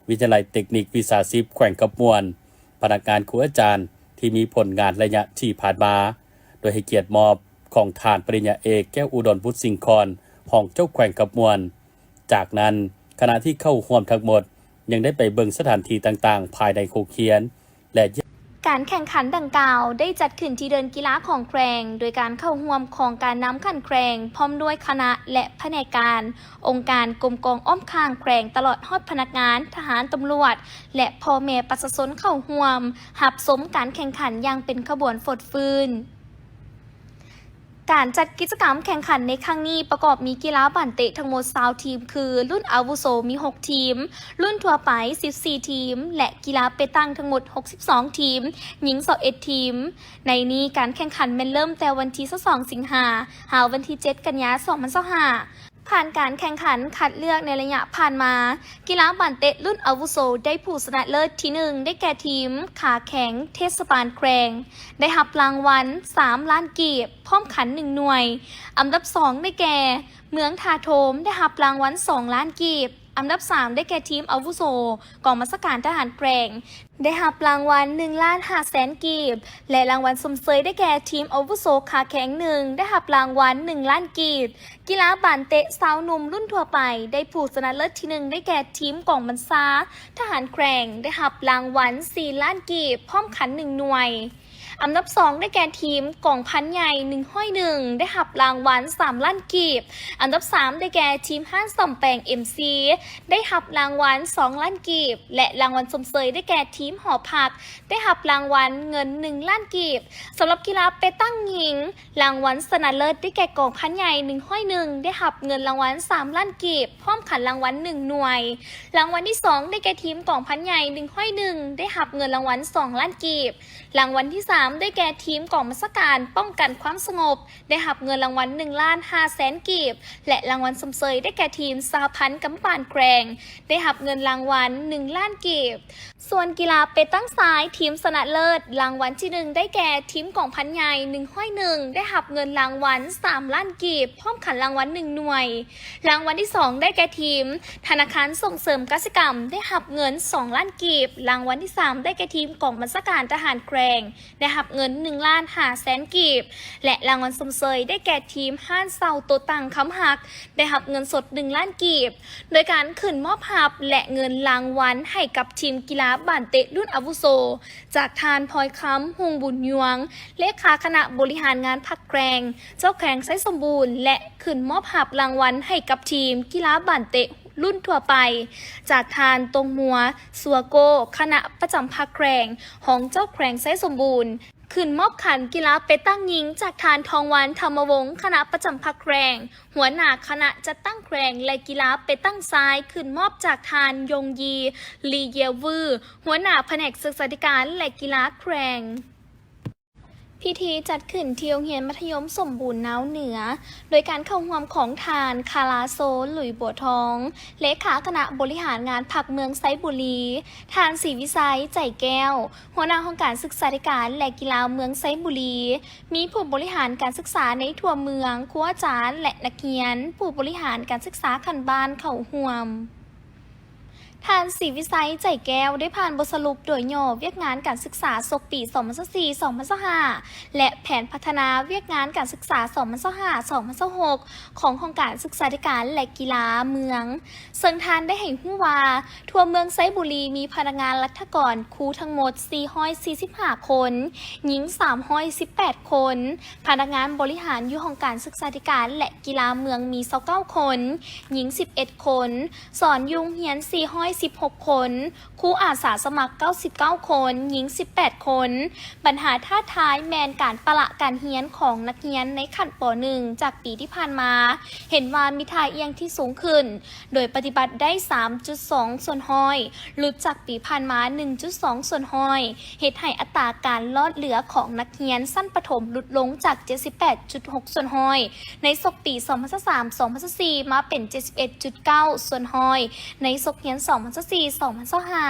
ວິທະຍາໄລເຕັກນິກວິຊາຊີບແຂວງຄຳມ່ວນ, ພະນັກງານຄູອາຈານທີ່ມີຜົນງານໄລຍະທີ່ຜ່ານມາ, ໂດຍໃຫ້ກຽດມອບຂອງທ່ານປະລິນຍາເອກ ແກ້ວອຸດົນ ບຸດສິງຄອນ ຮອງເຈົ້າແຂວງຄຳມ່ວນ. ຈາກນັ້ນ, ຄະນະທີ່ເຂົ້າຮ່ວມທັງໝົດຍັງໄດ້ໄປເບິ່ງສະຖານທີ່ຕ່າງໆພາຍໃນໂຮງຮຽນ ແລະ ການແຂ່ງຂັນດັ່ງກ່າວໄດ້ຈັດຂຶ້ນທີ່ເດີ່ນກິລາຂອງແຂວງ ໂດຍການເຂົ້າຮ່ວມຂອງການນຳຂັ້ນແຂວງ ພ້ອມດ້ວຍຄະນະ ແລະ ພະແນກການ, ອົງການ, ກົມກອງອ້ອມຂ້າງແຂວງ ຕະຫຼອດຮອດພະນັກງານ, ທະຫານ, ຕຳຫຼວດ ແລະ ພໍ່ແມ່ປະຊາຊົນເຂົ້າຮ່ວມຮັບຊົມການແຂ່ງຂັນຢ່າງເປັນຂະບວນຟົດຟື້ນ. ການຈັດກິດຈະກຳແຂ່ງຂັນໃນຄັ້ງນີ້ປະກອບມີກິລາບານເຕະທັງໝົດຊາວທີມ ຄື ລຸ້ນອາວຸໂສມີຫົກທີມ, ລຸ້ນທົ່ວໄປສິບສີ່ທີມ ແລະ ກິລາເປຕັງທັງໝົດຫົກສິບສອງທີມ, ຍິງຊາວເອັດທີມ. ໃນນີ້ການແຂ່ງຂັນແມ່ນເລີ່ມແຕ່ວັນທີຊາວສອງສິງຫາ ຫາວັນທີເຈັດກັນຍາສອງພັນຊາວຫ້າ. ຜ່ານການແຂ່ງຂັນຄັດເລືອກໃນໄລຍະຜ່ານມາ, ກິລາບານເຕະລຸ້ນອາວຸໂສໄດ້ຜູ້ຊະນະເລີດທີໜຶ່ງ ໄດ້ແກ່ທີມ ຂາແຂງ ເທດສະບານແຂວງ ໄດ້ຮັບລາງວັນສາມລ້ານກີບ ພ້ອມຂັນໜຶ່ງໜ່ວຍ. ອັນດັບສອງໄດ້ແກ່ ເມືອງທ່າໂທມ ໄດ້ຮັບລາງວັນສອງລ້ານກີບ. ອັນດັບສາມ ໄດ້ແກ່ທີມອາວຸໂສກອງບັນຊາການທະຫານແຂວງ ໄດ້ຮັບລາງວັນໜຶ່ງລ້ານຫ້າແສນກີບ ແລະ ລາງວັນຊົມເຊີຍໄດ້ແກ່ທີມອາວຸໂສຂາແຂງໜຶ່ງ ໄດ້ຮັບລາງວັນໜຶ່ງລ້ານກີບ. ກິລາບານເຕະຊາວໜຸ່ມລຸ້ນທົ່ວໄປ ໄດ້ຜູ້ຊະນະເລີດທີໜຶ່ງໄດ້ແກ່ທີມກອງບັນຊາທະຫານແຂວງ ໄດ້ຮັບລາງວັນສີ່ລ້ານກີບ ພ້ອມຂັນໜຶ່ງໜ່ວຍ. ອັນດັບສອງ ໄດ້ແກ່ທີມກອງພັນໃຫຍ່ໜຶ່ງຮ້ອຍໜຶ່ງ ໄດ້ຮັບລາງວັນສາມລ້ານກີບ. ອັນດັບສາມ ໄດ້ແກ່ທີມຮ້ານສ້ອມແປງເອັມຊີ ໄດ້ຮັບລາງວັນສອງລ້ານກີບ ແລະ ລາງວັນຊົມເຊີຍໄດ້ແກ່ທີມຫໍພັກ ໄດ້ຮັບລາງວັນເງິນໜຶ່ງລ້ານກີບ. ສຳລັບກິລາເປຕັງຍິງ ລາງວັນຊະນະເລີດໄດ້ແກ່ກອງພັນໃຫຍ່ໜຶ່ງຮ້ອຍໜຶ່ງ ໄດ້ຮັບເງິນລາງວັນສາມລ້ານກີບ ພ້ອມຂັນລາງວັນໜຶ່ງໜ່ວຍ. ລາງວັນທີສອງ ໄດ້ແກ່ທີມກອງພັນໃຫຍ່ໜຶ່ງຮ້ອຍໜຶ່ງ ໄດ້ຮັບເງິນລາງວັນສອງລ້ານກີບ. ລາງວັນທີສາມ ໄດ້ແກ່ທີມກອງບັນຊາການປ້ອງກັນຄວາມສະຫງົບ ໄດ້ຮັບເງິນລາງວັນໜຶ່ງລ້ານຫ້າແສນກີບ ແລະ ລາງວັນຊົມເຊີຍໄດ້ແກ່ທີມສະຫະພັນກຳມະບານແຂວງ ໄດ້ຮັບເງິນລາງວັນໜຶ່ງລ້ານກີບ. ສ່ວນກິລາເປຕັງຊາຍ ທີມຊະນະເລີດ ລາງວັນທີໜຶ່ງ ໄດ້ແກ່ທີມກອງພັນໃຫຍ່ໜຶ່ງຮ້ອຍໜຶ່ງ ໄດ້ຮັບເງິນລາງວັນສາມລ້ານກີບ ພ້ອມຂັນລາງວັນໜຶ່ງໜ່ວຍ. ລາງວັນທີສອງ ໄດ້ແກ່ທີມທະນາຄານສົ່ງເສີມກະສິກຳ ໄດ້ຮັບເງິນສອງລ້ານກີບ. ລາງວັນທີສາມ ໄດ້ແກ່ທີມກອງບັນຊາການທະຫານແຂວງ ໄດ້ຮັບເງິນໜຶ່ງລ້ານຫ້າແສນກີບ ແລະ ລາງວັນຊົມເຊີຍໄດ້ແກ່ທີມຮ້ານເຊົ່າໂຕະຕັ່ງຄຳຮັກ ໄດ້ຮັບເງິນສົດໜຶ່ງລ້ານກີບ ໂດຍການຂຶ້ນມອບຮັບ ແລະ ເງິນລາງວັນໃຫ້ກັບທີມກິລາບານເຕະລຸ້ນອາວຸໂສ ຈາກທ່ານ ພອຍຄຳ ຮຸ່ງບຸນຍວງ ເລຂາຄະນະບໍລິຫານງານພັກແຂວງ ເຈົ້າແຂວງໄຊສົມບູນ ແລະ ຂຶ້ນມອບຮັບລາງວັນໃຫ້ກັບທີມກິລາບານເຕະລຸ້ນທົ່ວໄປ ຈາກທ່ານ ຕົງມົວ ສັວໂກ ຄະນະປະຈຳພັກແຂວງ ຮອງເຈົ້າແຂວງໄຊສົມບູນ. ຂຶ້ນມອບຂັນກິລາເປຕັງຍິງ ຈາກທ່ານ ທອງວັນ ທຳມະວົງ ຄະນະປະຈຳພັກແຂວງ ຫົວໜ້າຄະນະຈັດຕັ້ງແຂວງ ແລະ ກິລາເປຕັງຊາຍ ຂຶ້ນມອບຈາກທ່ານ ຢົງຢີ ລີເຢວວື ຫົວໜ້າພະແນກສຶກສາທິການ ແລະ ກິລາແຂວງ. ພິທີຈັດຂຶ້ນທີ່ໂຮງຮຽນມັດທະຍົມສົມບູນນາວເໜືອ ໂດຍການເຂົ້າຮ່ວມຂອງທ່ານ ຄາລາໂຊ ຫຼຸຍບົວທອງ ເລຂາຄະນະບໍລິຫານງານພັກເມືອງໄຊບູລີ, ທ່ານ ສີວິໄຊ ໃຈແກ້ວ ຫົວໜ້າຫ້ອງການສຶກສາທິການ ແລະ ກິລາເມືອງໄຊບູລີ, ມີຜູ້ບໍລິຫານການສຶກສາໃນທົ່ວເມືອງ, ຄູອາຈານ ແລະ ນັກຮຽນ, ຜູ້ບໍລິຫານການສຶກສາຂັ້ນບ້ານເຂົ້າຮ່ວມ. ທ່ານ ສີວິໄຊ ໃຈແກ້ວ ໄດ້ຜ່ານບົດສະຫຼຸບໂດຍຫຍໍ້ວຽກງານການສຶກສາສົກປີສອງພັນຊາວສີ່ ສອງພັນຊາວຫ້າ ແລະ ແຜນພັດທະນາວຽກງານການສຶກສາສອງພັນຊາວຫ້າ ສອງພັນຊາວຫົກ ຂອງຫ້ອງການສຶກສາທິການ ແລະ ກິລາເມືອງ, ເຊິ່ງທ່ານໄດ້ໃຫ້ຮູ້ວ່າ ທົ່ວເມືອງໄຊບູລີມີພະນັກງານລັດຖະກອນ, ຄູທັງໝົດສີ່ຮ້ອຍສີ່ສິບຫ້າຄົນ, ຍິງສາມຮ້ອຍສິບແປດຄົນ, ພະນັກງານບໍລິຫານຢູ່ຫ້ອງການສຶກສາທິການ ແລະ ກິລາເມືອງມີຊາວເກົ້າຄົນ, ຍິງສິບເອັດຄົນ, ສອນຢູ່ໂຮງຮຽນສີ່ຮ້ອຍສິບຫົກຄົນ, ຄູອາສາສະໝັກເກົ້າສິບເກົ້າຄົນ, ຍິງສິບແປດຄົນ. ບັນຫາທ້າທາຍແມ່ນການປະລະການຮຽນຂອງນັກຮຽນໃນຂັ້ນ ປ.ໜຶ່ງ ຈາກປີທີ່ຜ່ານມາ ເຫັນວ່າມີທ່າອ່ຽງທີ່ສູງຂຶ້ນ, ໂດຍປະຕິບັດໄດ້ສາມຈຸດສອງສ່ວນຮ້ອຍ, ຫຼຸດຈາກປີຜ່ານມາໜຶ່ງຈຸດສອງສ່ວນຮ້ອຍ, ເຮັດໃຫ້ອັດຕາການລອດເຫຼືອຂອງນັກຮຽນຊັ້ນປະຖົມຫຼຸດລົງຈາກເຈັດສິບແປດຈຸດຫົກສ່ວນຮ້ອຍ ໃນສົກປີສອງພັນຊາວສາມ ສອງພັນຊາວສີ່ ມາເປັນເຈັດສິບເອັດຈຸດເກົ້າສ່ວນຮ້ອຍ ໃນສົກຮຽນສອງພັນຊາວສີ່ ສອງພັນຊາວຫ້າ.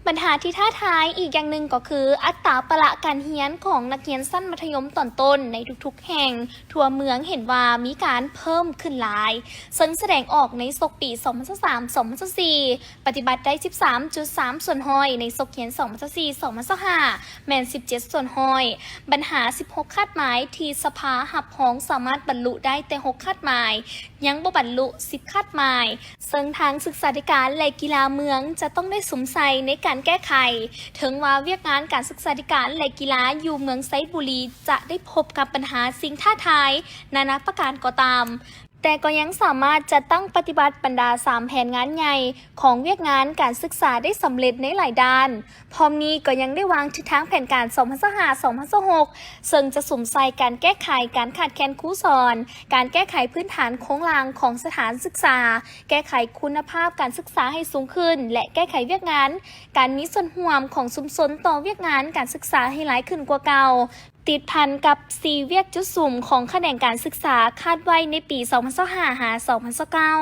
ບັນຫາທີ່ທ້າທາຍອີກຢ່າງໜຶ່ງກໍຄື ອັດຕາປະລະການຮຽນຂອງນັກຮຽນຊັ້ນມັດທະຍົມຕອນຕົ້ນໃນທຸກໆແຫ່ງທົ່ວເມືອງເຫັນວ່າມີການເພີ່ມຂຶ້ນຫຼາຍ, ເຊິ່ງສະແດງອອກໃນສົກປີສອງພັນຊາວສາມ ສອງພັນຊາວສີ່ ປະຕິບັດໄດ້ສິບສາມຈຸດສາມສ່ວນຮ້ອຍ, ໃນສົກຮຽນສອງພັນຊາວສີ່ ສອງພັນຊາວຫ້າ ແມ່ນສິບເຈັດສ່ວນຮ້ອຍ. ບັນຫາສິບຫົກຄາດໝາຍທີ່ສະພາຮັບຮອງສາມາດບັນລຸໄດ້ແຕ່ຫົກຄາດໝາຍ, ຍັງບໍ່ບັນລຸສິບຄາດໝາຍ, ເຊິ່ງທາງສຶກສາທິການ ແລະ ກິລາເມືອງຈະຕ້ອງໄດ້ສຸມໃສ່ໃນການແກ້ໄຂ. ເຖິງວ່າວຽກງານການສຶກສາທິການ ແລະ ກິລາຢູ່ເມືອງໄຊບູລີຈະໄດ້ພົບກັບບັນຫາສິ່ງທ້າທາຍນານາປະການກໍຕາມ, ແຕ່ກໍຍັງສາມາດຈັດຕັ້ງປະຕິບັດບັນດາສາມແຜນງານໃຫຍ່ຂອງວຽກງານການສຶກສາໄດ້ສຳເລັດໃນຫຼາຍດ້ານ. ພ້ອມນີ້ກໍຍັງໄດ້ວາງທິດທາງແຜນການສອງພັນຊາວຫ້າ ສອງພັນຊາວຫົກ ເຊິ່ງຈະສຸມໃສ່ການແກ້ໄຂການຂາດແຄນຄູສອນ, ການແກ້ໄຂພື້ນຖານໂຄງລ່າງຂອງສະຖານສຶກສາ, ແກ້ໄຂຄຸນນະພາບການສຶກສາໃຫ້ສູງຂຶ້ນ ແລະ ແກ້ໄຂວຽກງານການມີສ່ວນຮ່ວມຂອງຊຸມຊົນຕໍ່ວຽກງານການສຶກສາໃຫ້ຫຼາຍຂຶ້ນກວ່າເກົ່າ. ຕິດພັນກັບສີ່ວຽກຈຸດສຸມຂອງຂະແໜງການສຶກສາຄາດໄວ້ໃນປີສອງພັນຊາວຫ້າ ຫາ ສອງພັນຊາວເກົ້າ.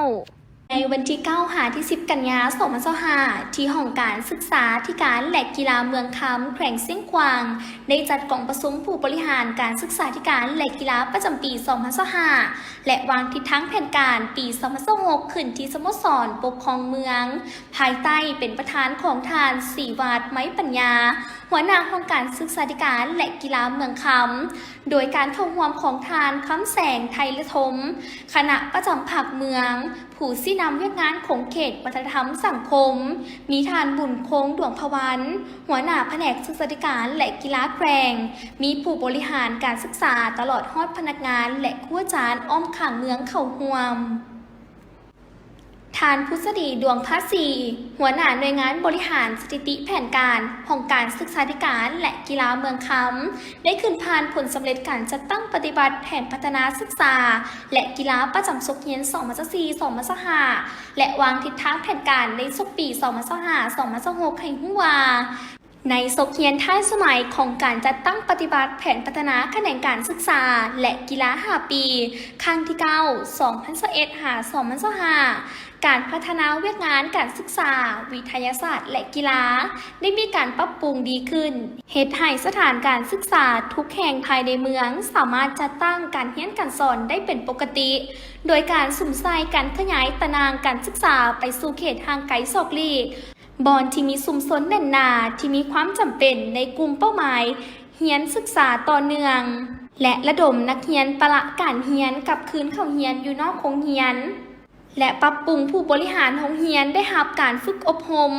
ໃນວັນທີເກົ້າຫາທີສິບກັນຍາສອງພັນຊາວຫ້າ ທີ່ຫ້ອງການສຶກສາທິການ ແລະ ກິລາເມືອງຄຳ ແຂວງຊຽງຂວາງ ໄດ້ຈັດກອງປະຊຸມຜູ້ບໍລິຫານການສຶກສາທິການ ແລະ ກິລາປະຈຳປີສອງພັນຊາວຫ້າ ແລະ ວາງທິດທາງແຜນການປີສອງພັນຊາວຫົກ ຂຶ້ນທີ່ສະໂມສອນປົກຄອງເມືອງ ພາຍໃຕ້ເປັນປະທານຂອງທ່ານ ສີວາດ ໄມ້ປັນຍາ ຫົວໜ້າຫ້ອງການສຶກສາທິການ ແລະ ກິລາເມືອງຄຳ, ໂດຍການເຂົ້າຮ່ວມຂອງທ່ານ ຄຳແສງ ໄທລະທົມ ຄະນະປະຈຳພັກເມືອງ, ຜູ້ຊີ້ນຳວຽກງານຂົງເຂດວັດທະນະທຳສັງຄົມ, ມີທ່ານ ບຸນຄົງ ດວງພະວັນ ຫົວໜ້າພະແນກສຶກສາທິການ ແລະ ກິລາແຂວງ, ມີຜູ້ບໍລິຫານການສຶກສາຕະຫຼອດຮອດພະນັກງານ ແລະ ຄູອາຈານອ້ອມຂ້າງເມືອງເຂົ້າຮ່ວມ. ທ່ານ ພຸດສະດີ ດວງພາສີ ຫົວໜ້າໜ່ວຍງານບໍລິຫານສະຖິຕິແຜນການ ຫ້ອງການສຶກສາທິການ ແລະ ກິລາເມືອງຄຳ ໄດ້ຂຶ້ນຜ່ານຜົນສຳເລັດການຈັດຕັ້ງປະຕິບັດແຜນພັດທະນາສຶກສາ ແລະ ກິລາປະຈຳສົກຮຽນສອງພັນຊາວສີ່ ສອງພັນຊາວຫ້າ ແລະ ວາງທິດທາງແຜນການໃນສົກປີສອງພັນຊາວຫ້າ ສອງພັນຊາວຫົກ ໃຫ້ຮູ້ວ່າ ໃນສົກຮຽນທ້າຍສະໄໝຂອງການຈັດຕັ້ງປະຕິບັດແຜນພັດທະນາຂະແໜງການສຶກສາ ແລະ ກິລາຫ້າປີ ຄັ້ງທີເກົ້າ ສອງພັນຊາວເອັດ ຫາ ສອງພັນຊາວຫ້າ ການພັດທະນາວຽກງານການສຶກສາ, ວິທະຍາສາດ ແລະ ກິລາ ໄດ້ມີການປັບປຸງດີຂຶ້ນ, ເຮັດໃຫ້ສະຖານການສຶກສາທຸກແຫ່ງພາຍໃນເມືອງສາມາດຈັດຕັ້ງການຮຽນການສອນໄດ້ເປັນປົກກະຕິ, ໂດຍການສຸມໃສ່ການຂະຫຍາຍຕາໜ່າງການສຶກສາໄປສູ່ເຂດຫ່າງໄກສອກຫຼີກ, ບ່ອນທີ່ມີຊຸມຊົນແໜ້ນໜາ ທີ່ມີຄວາມຈຳເປັນໃນກຸ່ມເປົ້າໝາຍຮຽນສຶກສາຕໍ່ເນື່ອງ ແລະ ລະດົມນັກຮຽນປະລະການຮຽນກັບຄືນເຂົ້າຮຽນຢູ່ນອກໂຮງຮຽນ ແລະ ປັບປຸງຜູ້ບໍລິຫານໂຮງຮຽນໄດ້ຮັບການຝຶກອົບຮົມ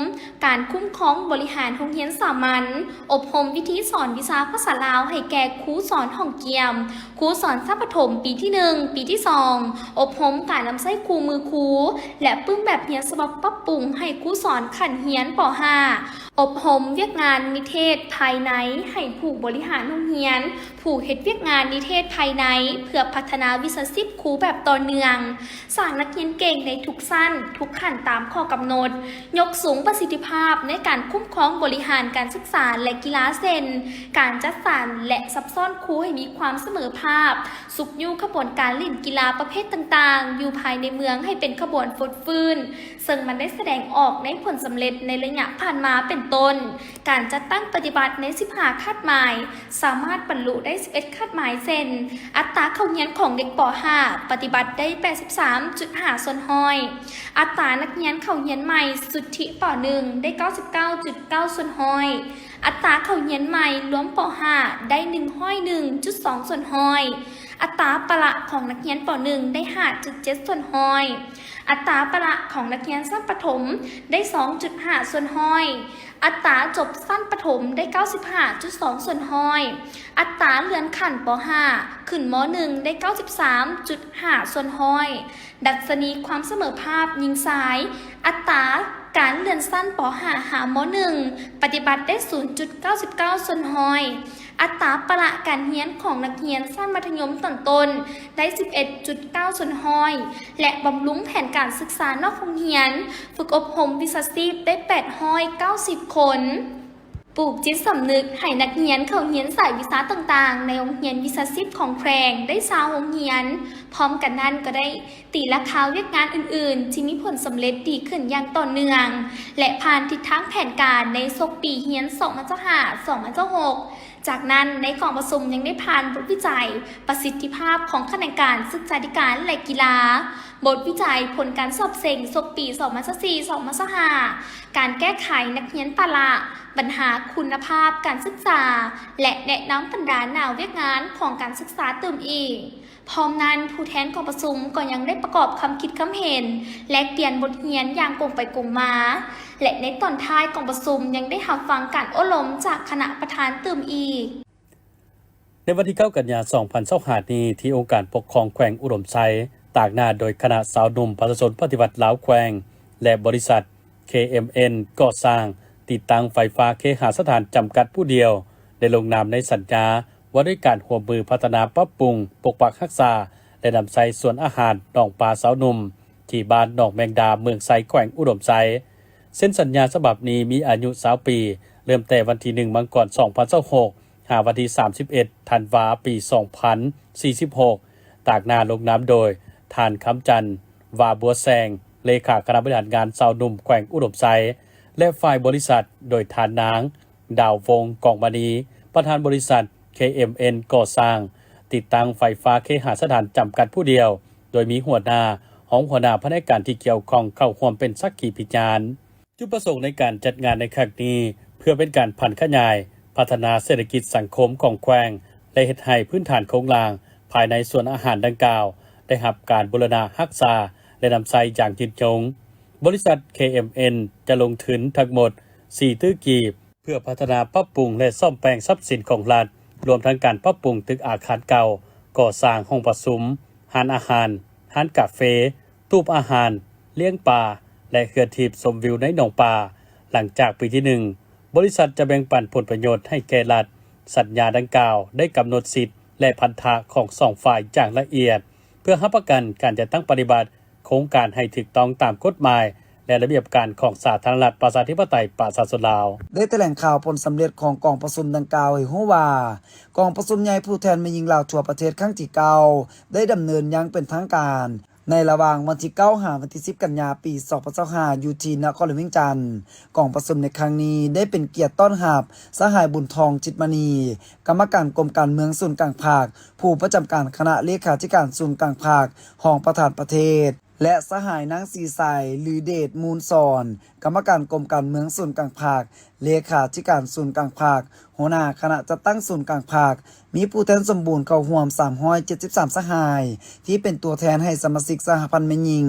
ການຄຸ້ມຄອງບໍລິຫານໂຮງຮຽນສາມັນ, ອົບຮົມວິທີສອນວິຊາພາສາລາວໃຫ້ແກ່ຄູສອນຫ້ອງກຽມ, ຄູສອນຊັ້ນປະຖົມປີທີໜຶ່ງ, ປີທີສອງ, ອົບຮົມການນຳໃຊ້ຄູ່ມືຄູ ແລະ ປຶ້ມແບບຮຽນສະບັບປັບປຸງໃຫ້ຄູສອນຂັ້ນຮຽນ ປໍຫ້າ, ອົບຮົມວຽກງານນິເທດພາຍໃນໃຫ້ຜູ້ບໍລິຫານໂຮງຮຽນ, ຜູ້ເຮັດວຽກງານນິເທດພາຍໃນ ເພື່ອພັດທະນາວິຊາຊີບຄູແບບຕໍ່ເນື່ອງ, ສ້າງນັກຮຽນເກັ່ງໃນທຸກຊັ້ນ, ທຸກຂັ້ນຕາມຂໍ້ກຳນົດ, ຍົກສູງປະສິດທິພາບໃນການຄຸ້ມຄອງບໍລິຫານການສຶກສາ ແລະ ກິລາ ເຊັ່ນ ການຈັດສັນ ແລະ ຊັບຊ້ອນຄູໃຫ້ມີຄວາມສະເໝີພາບ, ຊຸກຍູ້ຂະບວນການຫຼິ້ນກິລາປະເພດຕ່າງໆ ຢູ່ພາຍໃນເມືອງໃຫ້ເປັນຂະບວນຟົດຟື້ນ, ເຊິ່ງມັນໄດ້ສະແດງອອກໃນຜົນສຳເລັດໃນໄລຍະຜ່ານມາເປັນຕົ້ນ, ການຈັດຕັ້ງປະຕິບັດໃນສິບຫ້າຄາດໝາຍ ສາມາດບັນລຸໄດ້ສິບເອັດຄາດໝາຍ ເຊັ່ນ ອັດຕາເຂົ້າຮຽນຂອງເດັກ ປໍຫ້າ ປະຕິບັດໄດ້ແປດສິບສາມຈຸດຫ້າສ່ວນຮ້ອຍ, ອັດຕານັກຮຽນເຂົ້າຮຽນໃໝ່ສຸດທິ ປໍໜຶ່ງ ໄດ້ເກົ້າສິບເກົ້າຈຸດເກົ້າສ່ວນຮ້ອຍ, ອັດຕາເຂົ້າຮຽນໃໝ່ລວມ ປໍຫ້າ ໄດ້ໜຶ່ງຮ້ອຍໜຶ່ງຈຸດສອງສ່ວນຮ້ອຍ, ອັດຕາປະລະຂອງນັກຮຽນ ປໍໜຶ່ງ ໄດ້ຫ້າຈຸດເຈັດສ່ວນຮ້ອຍ, ອັດຕາປະລະຂອງນັກຮຽນຊັ້ນປະຖົມ ໄດ້ສອງຈຸດຫ້າສ່ວນຮ້ອຍ, ອັດຕາຈົບຊັ້ນປະຖົມໄດ້ເກົ້າສິບຫ້າຈຸດສອງສ່ວນຮ້ອຍ, ອັດຕາເລື່ອນຂັ້ນ ປໍຫ້າ ຂຶ້ນ ມໍໜຶ່ງ ໄດ້ເກົ້າສິບສາມຈຸດຫ້າສ່ວນຮ້ອຍ, ດັດຊະນີຄວາມສະເໝີພາບຍິງຊາຍ, ອັດຕາການເລື່ອນຊັ້ນ ປໍຫ້າ ຫາ ມໍໜຶ່ງ ປະຕິບັດໄດ້ສູນຈຸດເກົ້າສິບເກົ້າສ່ວນຮ້ອຍ, ອັດຕາປະລະການຮຽນຂອງນັກຮຽນຊັ້ນມັດທະຍົມຕອນຕົ້ນ ໄດ້ສິບເອັດຈຸດເກົ້າສ່ວນຮ້ອຍ ແລະ ບຳລຸງແຜນການສຶກສານອກໂຮງຮຽນ, ຝຶກອົບຮົມວິຊາຊີບໄດ້ແປດຮ້ອຍເກົ້າສິບຄົນ. ປູກຈິດສຳນຶກໃຫ້ນັກຮຽນເຂົ້າຮຽນສາຍວິຊາຕ່າງໆ ໃນໂຮງຮຽນວິຊາຊີບຂອງແຂວງໄດ້ຊາວໂຮງຮຽນ. ພ້ອມກັນນັ້ນກໍໄດ້ຕີລາຄາວຽກງານອື່ນໆ ທີ່ມີຜົນສຳເລັດດີຂຶ້ນຢ່າງຕໍ່ເນື່ອງ ແລະ ຜ່ານທິດທາງແຜນການໃນສົກປີຮຽນສອງພັນຊາວຫ້າ ສອງພັນຊາວຫົກ. ຈາກນັ້ນໃນກອງປະຊຸມຍັງໄດ້ຜ່ານບົດວິໄຈປະສິດທິພາບຂອງຂະແໜງການສຶກສາທິການ ແລະ ກິລາ, ບົດວິໄຈຜົນການສອບເສັງສົກປີສອງພັນຊາວສີ່ ສອງພັນຊາວຫ້າ, ການແກ້ໄຂນັກຮຽນປະລະ, ບັນຫາຄຸນນະພາບການສຶກສາ ແລະ ແນະນຳບັນດາໜ້າວຽກງານຂອງການສຶກສາຕື່ມອີກ. ພ້ອມນັ້ນ, ຜູ້ແທນກອງປະຊຸມກໍຍັງໄດ້ປະກອບຄຳຄິດຄຳເຫັນ, ແລກປ່ຽນບົດຮຽນຢ່າງກົງໄປກົງມາ ແລະ ໃນຕອນທ້າຍກອງປະຊຸມຍັງໄດ້ຮັບຟັງການໂອ້ລົມຈາກຄະນະປະທານຕື່ມອີກ. ໃນວັນທີເກົ້າກັນຍາ ສອງພັນຊາວຫ້ານີ້ ທີ່ອົງການປົກຄອງແຂວງອຸດົມໄຊ ຕາກໜ້າໂດຍຄະນະຊາວໜຸ່ມປະຊາຊົນປະຕິວັດລາວແຂວງ ແລະ ບໍລິສັດ ເຄເອັມເອັນ ກໍ່ສ້າງ ຕິດຕັ້ງໄຟຟ້າເຄຫະສະຖານ ຈຳກັດຜູ້ດຽວ ໄດ້ລົງນາມໃນສັນຍາວ່າດ້ວຍການຮ່ວມມືພັດທະນາປັບປຸງ, ປົກປັກຮັກສາ ແລະ ນຳໃຊ້ສວນອາຫານໜອງປາຊາວໜຸ່ມ ທີ່ບ້ານໜອງແມງດາ ເມືອງໄຊ ແຂວງອຸດົມໄຊ. ເຊັນສັນຍາສະບັບນີ້ມີອາຍຸຊາວປີ, ເລີ່ມແຕ່ວັນທີໜຶ່ງ ມັງກອນ ສອງພັນຊາວຫົກ ຫາວັນທີສາມສິບເອັດ ທັນວາ ປີສອງພັນສີ່ສິບຫົກ, ຕາກໜ້າລົງນາມໂດຍ ທ່ານ ຄຳຈັນ ວາບົວແຊງ, ເລຂາຄະນະບໍລິຫານງານຊາວໜຸ່ມແຂວງອຸດົມໄຊ ແລະ ຝ່າຍບໍລິສັດ ໂດຍທ່ານນາງ ດາວວົງ ກອງມະນີ ປະທານບໍລິສັດ ເຄເອັມເອັນ ກໍ່ສ້າງ ຕິດຕັ້ງໄຟຟ້າເຄຫະສະຖານຈຳກັດຜູ້ດຽວ, ໂດຍມີຫົວໜ້າ, ຮອງຫົວໜ້າພະແນກການທີ່ກ່ຽວຂ້ອງເຂົ້າຮ່ວມເປັນສັກຂີພິຍານ. ຈຸດປະສົງໃນການຈັດງານໃນຄັ້ງນີ້ ເພື່ອເປັນການຜັນຂະຫຍາຍ, ພັດທະນາເສດຖະກິດສັງຄົມຂອງແຂວງ ແລະ ເຮັດໃຫ້ພື້ນຖານໂຄງລ່າງພາຍໃນສວນອາຫານດັ່ງກ່າວ ໄດ້ຮັບການບູລະນະຮັກສາ ແລະ ນຳໃຊ້ຢ່າງຍືນຍົງ. ບໍລິສັດ ເຄເອັມເອັນ ຈະລົງທຶນທັງໝົດສີ່ຕື້ກີບ ເພື່ອພັດທະນາ, ປັບປຸງ ແລະ ສ້ອມແປງຊັບສິນຂອງລັດ, ລວມທັງການປັບປຸງຕຶກອາຄານເກົ່າ, ກໍ່ສ້າງຫ້ອງປະຊຸມ, ຮ້ານອາຫານ, ຮ້ານກາເຟ, ຕູບອາຫານ, ລ້ຽງປາ ແລະ ເຮືອທິບຊົມວິວໃນໜອງປາ. ຫຼັງຈາກປີທີໜຶ່ງ, ບໍລິສັດຈະແບ່ງປັນຜົນປະໂຫຍດໃຫ້ແກ່ລັດ. ສັນຍາດັ່ງກ່າວໄດ້ກຳນົດສິດ ແລະ ພັນທະຂອງສອງຝ່າຍຢ່າງລະອຽດ ເພື່ອຮັບປະກັນການຈັດຕັ້ງປະຕິບັດໂຄງການໃຫ້ຖືກຕ້ອງຕາມກົດໝາຍ ແລະ ລະບຽບການຂອງສາທາລະນະລັດ ປະຊາທິປະໄຕ ປະຊາຊົນລາວ. ໄດ້ຖະແຫຼງຂ່າວຜົນສຳເລັດຂອງກອງປະຊຸມດັ່ງກ່າວໃຫ້ຮູ້ວ່າ, ກອງປະຊຸມໃຫຍ່ຜູ້ແທນແມ່ຍິງລາວທົ່ວປະເທດຄັ້ງທີເກົ້າ ໄດ້ດຳເນີນຢ່າງເປັນທາງການ ໃນລະຫວ່າງວັນທີເກົ້າ ຫາວັນທີສິບ ກັນຍາ ປີສອງພັນຊາວຫ້າ ຢູ່ທີ່ນະຄອນຫຼວງວຽງຈັນ. ກອງປະຊຸມໃນຄັ້ງນີ້ໄດ້ເປັນກຽດຕ້ອນຮັບສະຫາຍ ບຸນທອງ ຈິດມະນີ ກຳມະການກົມການເມືອງສູນກາງພັກ, ຜູ້ປະຈຳການຄະນະເລຂາທິການສູນກາງພັກ, ຮອງປະທານປະເທດ ແລະ ສະຫາຍ ນາງ ສີໃສ ລືເດດ ມູນສອນ ກຳມະການກົມການເມືອງສູນກາງພັກ, ເລຂາທິການສູນກາງພັກ, ຫົວໜ້າຄະນະຈັດຕັ້ງສູນກາງພັກ, ມີຜູ້ແທນສົມບູນເຂົ້າຮ່ວມສາມຮ້ອຍເຈັດສິບສາມສະຫາຍ ທີ່ເປັນຕົວແທນໃຫ້ສະມາຊິກສະຫະພັນແມ່ຍິງ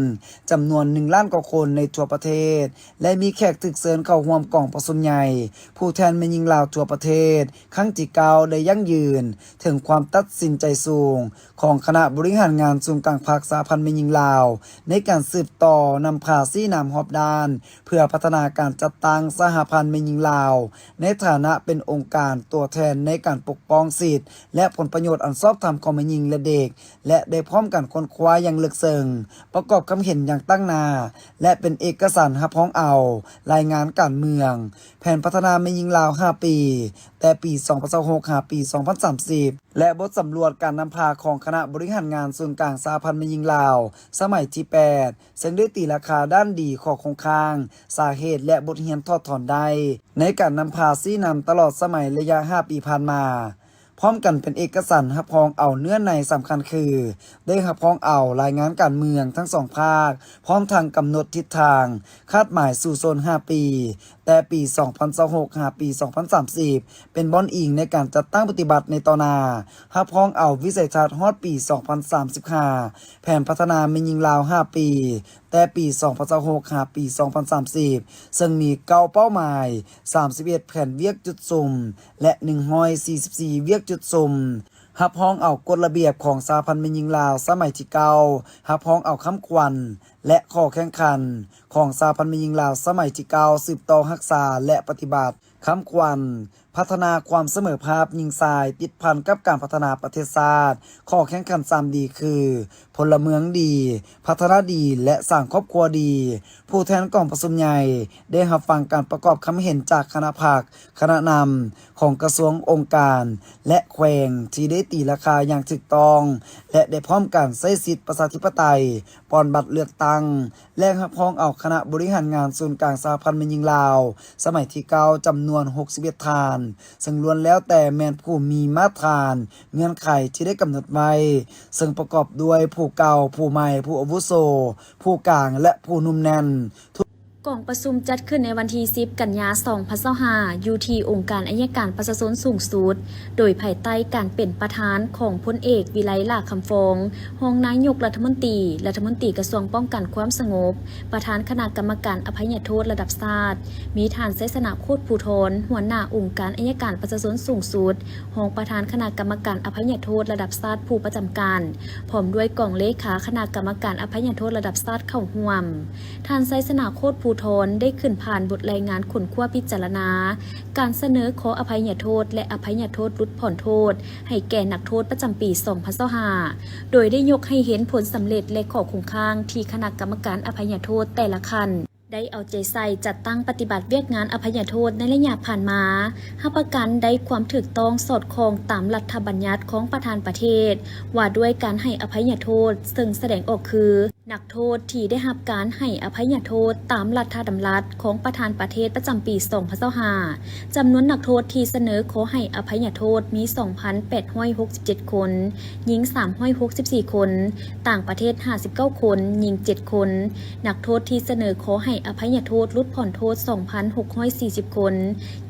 ຈຳນວນໜຶ່ງລ້ານກວ່າຄົນໃນທົ່ວປະເທດ ແລະ ມີແຂກຖືກເຊີນເຂົ້າຮ່ວມກອງປະຊຸມໃຫຍ່ຜູ້ແທນແມ່ຍິງລາວທົ່ວປະເທດ ຄັ້ງທີເກົ້າ ໄດ້ຢັ້ງຢືນເຖິງຄວາມຕັດສິນໃຈສູງຂອງຄະນະບໍລິຫານງານສູນກາງພັກສະຫະພັນແມ່ຍິງລາວ ໃນການສືບຕໍ່ນຳພາຊີ້ນຳຮອບດ້ານ ເພື່ອພັດທະນາການຈັດຕັ້ງສະຫະພັນແມ່ຍິງລາວ ໃນຖານະເປັນອົງການຕົວແທນໃນການປົກປ້ອງສິດ ແລະ ຜົນປະໂຫຍດອັນຊອບທຳຂອງແມ່ຍິງ ແລະ ເດັກ ແລະ ໄດ້ພ້ອມກັນຄົ້ນຄວ້າຢ່າງເລິກເຊິ່ງ, ປະກອບຄຳເຫັນຢ່າງຕັ້ງໜ້າ ແລະ ເປັນເອກະສານຮັບຮອງເອົາລາຍງານການເມືອງ, ແຜນພັດທະນາແມ່ຍິງລາວຫ້າປີ, ແຕ່ປີສອງພັນຊາວຫົກ ຫາປີສອງພັນສາມສິບ ແລະ ບົດສຳຫຼວດການນຳພາຂອງຄະນະບໍລິຫານງານສູນກາງສະຫະພັນແມ່ຍິງລາວ ສະໄໝທີແປດ ເຊິ່ງໄດ້ຕີລາຄາດ້ານດີ, ຂໍ້ຄົງຄ້າງ, ສາເຫດ ແລະ ບົດຮຽນຖອດຖອນໄດ້ ໃນການນຳພາຊີ້ນຳຕະຫຼອດສະໄໝໄລຍະຫ້າປີຜ່ານມາ. ພ້ອມກັນເປັນເອກະສານຮັບຮອງເອົາເນື້ອໃນສຳຄັນຄື ໄດ້ຮັບຮອງເອົາລາຍງານການເມືອງທັງສອງພາກ, ພ້ອມທັງກຳນົດທິດທາງຄາດໝາຍສູ່ໂຊນຫ້າປີ, ແຕ່ປີສອງພັນຊາວຫົກ ຫາປີສອງພັນສາມສິບ ເປັນບ່ອນອີງໃນການຈັດຕັ້ງປະຕິບັດໃນຕໍ່ໜ້າ, ຮັບຮອງເອົາວິໄສທັດຮອດປີສອງພັນສາມສິບຫ້າ, ແຜນພັດທະນາແມ່ຍິງລາວຫ້າປີ, ແຕ່ປີສອງພັນຊາວຫົກ ຫາປີສອງພັນສາມສິບ ເຊິ່ງມີເກົ້າເປົ້າໝາຍ, ສາມສິບເອັດແຜນວຽກຈຸດສຸມ ແລະ ໜຶ່ງຮ້ອຍສີ່ສິບສີ່ວຽກຈຸດສຸມ, ຮັບຮອງເອົາກົດລະບຽບຂອງສະຫະພັນແມ່ຍິງລາວສະໄໝທີເກົ້າ, ຮັບຮອງເອົາຄຳຂວັນ ແລະ ຂໍ້ແຂ່ງຂັນຂອງສະຫະພັນແມ່ຍິງລາວສະໄໝທີເກົ້າ ສືບຕໍ່ຮັກສາ ແລະ ປະຕິບັດ. ຄຳຂວັນ ພັດທະນາຄວາມສະເໝີພາບຍິງຊາຍ ຕິດພັນກັບການພັດທະນາປະເທດຊາດ. ຂໍ້ແຂ່ງຂັນສາມດີ ຄື ພົນລະເມືອງດີ, ພັດທະນາດີ ແລະ ສ້າງຄອບຄົວດີ. ຜູ້ແທນກອງປະຊຸມໃຫຍ່ໄດ້ຮັບຟັງການປະກອບຄຳເຫັນຈາກຄະນະພັກ, ຄະນະນຳຂອງກະຊວງ, ອົງການ ແລະ ແຂວງ ທີ່ໄດ້ຕີລາຄາຢ່າງຖືກຕ້ອງ ແລະ ໄດ້ພ້ອມກັນໃຊ້ສິດປະຊາທິປະໄຕ, ປ່ອນບັດເລືອກຕັ້ງ ແລະ ຮັບຮອງເອົາຄະນະບໍລິຫານງານສູນກາງສະຫະພັນແມ່ຍິງລາວ ສະໄໝທີເກົ້າ ຈຳນວນຫົກສິບເອັດທ່ານ, ເຊິ່ງລ້ວນແລ້ວແຕ່ແມ່ນຜູ້ມີມາດຖານເງື່ອນໄຂທີ່ໄດ້ກຳນົດໄວ້, ເຊິ່ງປະກອບດ້ວຍຜູ້ເກົ່າ, ຜູ້ໃໝ່, ຜູ້ອາວຸໂສ, ຜູ້ກາງ ແລະ ຜູ້ໜຸ່ມແໜ້ນ. ກອງປະຊຸມຈັດຂຶ້ນໃນວັນທີສິບ ກັນຍາ ສອງພັນຊາວຫ້າ ຢູ່ທີ່ອົງການໄອຍະການປະຊາຊົນສູງສຸດ, ໂດຍພາຍໃຕ້ການເປັນປະທານຂອງພົນເອກ ວິໄລ ຫຼ້າຄຳຟອງ ຮອງນາຍົກລັດຖະມົນຕີ, ລັດຖະມົນຕີກະຊວງປ້ອງກັນຄວາມສະຫງົບ, ປະທານຄະນະກຳມະການອະໄພຍະໂທດລະດັບຊາດ, ມີທ່ານ ໄຊຊະນະ ໂຄດພູທອນ ຫົວໜ້າອົງການໄອຍະການປະຊາຊົນສູງສຸດ, ຮອງປະທານຄະນະກຳມະການອະໄພຍະໂທດລະດັບຊາດຜູ້ປະຈຳການ, ພ້ອມດ້ວຍກອງເລຂາຄະນະກຳມະການອະໄພຍະໂທດລະດັບຊາດເຂົ້າຮ່ວມ. ທ່ານ ໄຊຊະນະ ໂຄດພູທອນ ໄດ້ຂຶ້ນຜ່ານບົດລາຍງານຄົ້ນຄວ້າພິຈາລະນາ ການສະເໜີຂໍອະໄພຍະໂທດ ແລະ ອະໄພຍະໂທດຫຼຸດຜ່ອນໂທດ ໃຫ້ແກ່ນັກໂທດປະຈຳປີສອງພັນຊາວຫ້າ ໂດຍໄດ້ຍົກໃຫ້ເຫັນຜົນສຳເລັດ ແລະ ຂໍ້ຄົງຄ້າງທີ່ຄະນະກຳມະການອະໄພຍະໂທດແຕ່ລະຂັ້ນ ໄດ້ເອົາໃຈໃສ່ຈັດຕັ້ງປະຕິບັດວຽກງານອະໄພຍະໂທດໃນໄລຍະຜ່ານມາ, ຮັບປະກັນໄດ້ຄວາມຖືກຕ້ອງສອດຄ່ອງຕາມລັດຖະບັນຍັດຂອງປະທານປະເທດ ວ່າດ້ວຍການໃຫ້ອະໄພຍະໂທດ, ເຊິ່ງສະແດງອອກຄື ນັກໂທດທີ່ໄດ້ຮັບການໃຫ້ອະໄພຍະໂທດຕາມລັດຖະດຳລັດຂອງປະທານປະເທດປະຈຳປີສອງພັນຊາວຫ້າ ຈຳນວນນັກໂທດທີ່ສະເໜີຂໍໃຫ້ອະໄພຍະໂທດມີສອງພັນແປດຮ້ອຍຫົກສິບເຈັດຄົນ, ຍິງສາມຮ້ອຍຫົກສິບສີ່ຄົນ, ຕ່າງປະເທດຫ້າສິບເກົ້າຄົນ, ຍິງເຈັດຄົນ. ນັກໂທດທີ່ສະເໜີຂໍໃຫ້ອະໄພຍະໂທດຫຼຸດຜ່ອນໂທດສອງພັນຫົກຮ້ອຍສີ່ສິບຄົນ,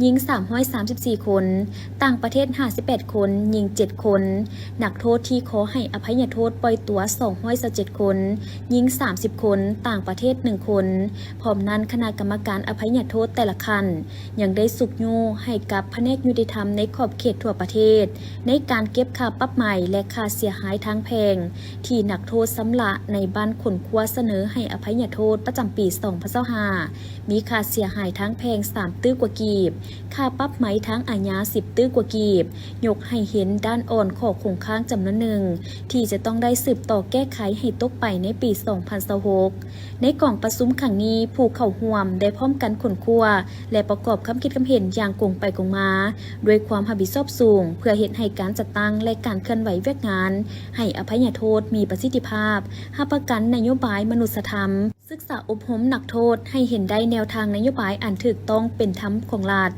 ຍິງສາມຮ້ອຍສາມສິບສີ່ຄົນ, ຕ່າງປະເທດຫ້າສິບແປດຄົນ, ຍິງເຈັດຄົນ. ນັກໂທດທີ່ຂໍໃຫ້ອະໄພຍະໂທດປ່ອຍຕົວສອງຮ້ອຍຊາວເຈັດຄົນ, ຍິງສາມສິບຄົນ, ຕ່າງປະເທດໜຶ່ງຄົນ. ພ້ອມນັ້ນ, ຄະນະກຳມະການອະໄພຍະໂທດແຕ່ລະຂັ້ນ ຍັງໄດ້ຊຸກຍູ້ໃຫ້ກັບພະແນກຍຸຕິທຳໃນຂອບເຂດທົ່ວປະເທດ ໃນການເກັບຄ່າປັບໃໝ ແລະ ຄ່າເສຍຫາຍທາງແພ່ງ ທີ່ນັກໂທດຊຳລະໃນບັ້ນຂົນຂວ້າສະເໜີໃຫ້ອະໄພຍະໂທດປະຈຳປີສອງພັນຊາວຫ້າ ມີຄ່າເສຍຫາຍທາງແພ່ງສາມຕື້ກວ່າກີບ, ຄ່າປັບໃໝທາງອາຍາສິບຕື້ກວ່າກີບ, ຍົກໃຫ້ເຫັນດ້ານອ່ອນຂໍ້ຄົງຄ້າງຈຳນວນໜຶ່ງ ທີ່ຈະຕ້ອງໄດ້ສືບຕໍ່ແກ້ໄຂໃຫ້ຕົກໄປໃນປີສອງພັນຊາວຫົກ. ໃນກອງປະຊຸມຄັ້ງນີ້, ຜູ້ເຂົ້າຮ່ວມໄດ້ພ້ອມກັນຄົ້ນຄວ້າ ແລະ ປະກອບຄຳຄິດຄຳເຫັນຢ່າງກົງໄປກົງມາ ດ້ວຍຄວາມຮັບຜິດຊອບສູງ ເພື່ອເຮັດໃຫ້ການຈັດຕັ້ງ ແລະ ການເຄື່ອນໄຫວວຽກງານໃຫ້ອະໄພຍະໂທດມີປະສິດທິພາບ, ຮັບປະກັນນະໂຍບາຍມະນຸດສະທຳ, ສຶກສາອົບຮົມນັກໂທດໃຫ້ເຫັນໄດ້ແນວທາງນະໂຍບາຍອັນຖືກຕ້ອງເປັນທຳຂອງລັດ,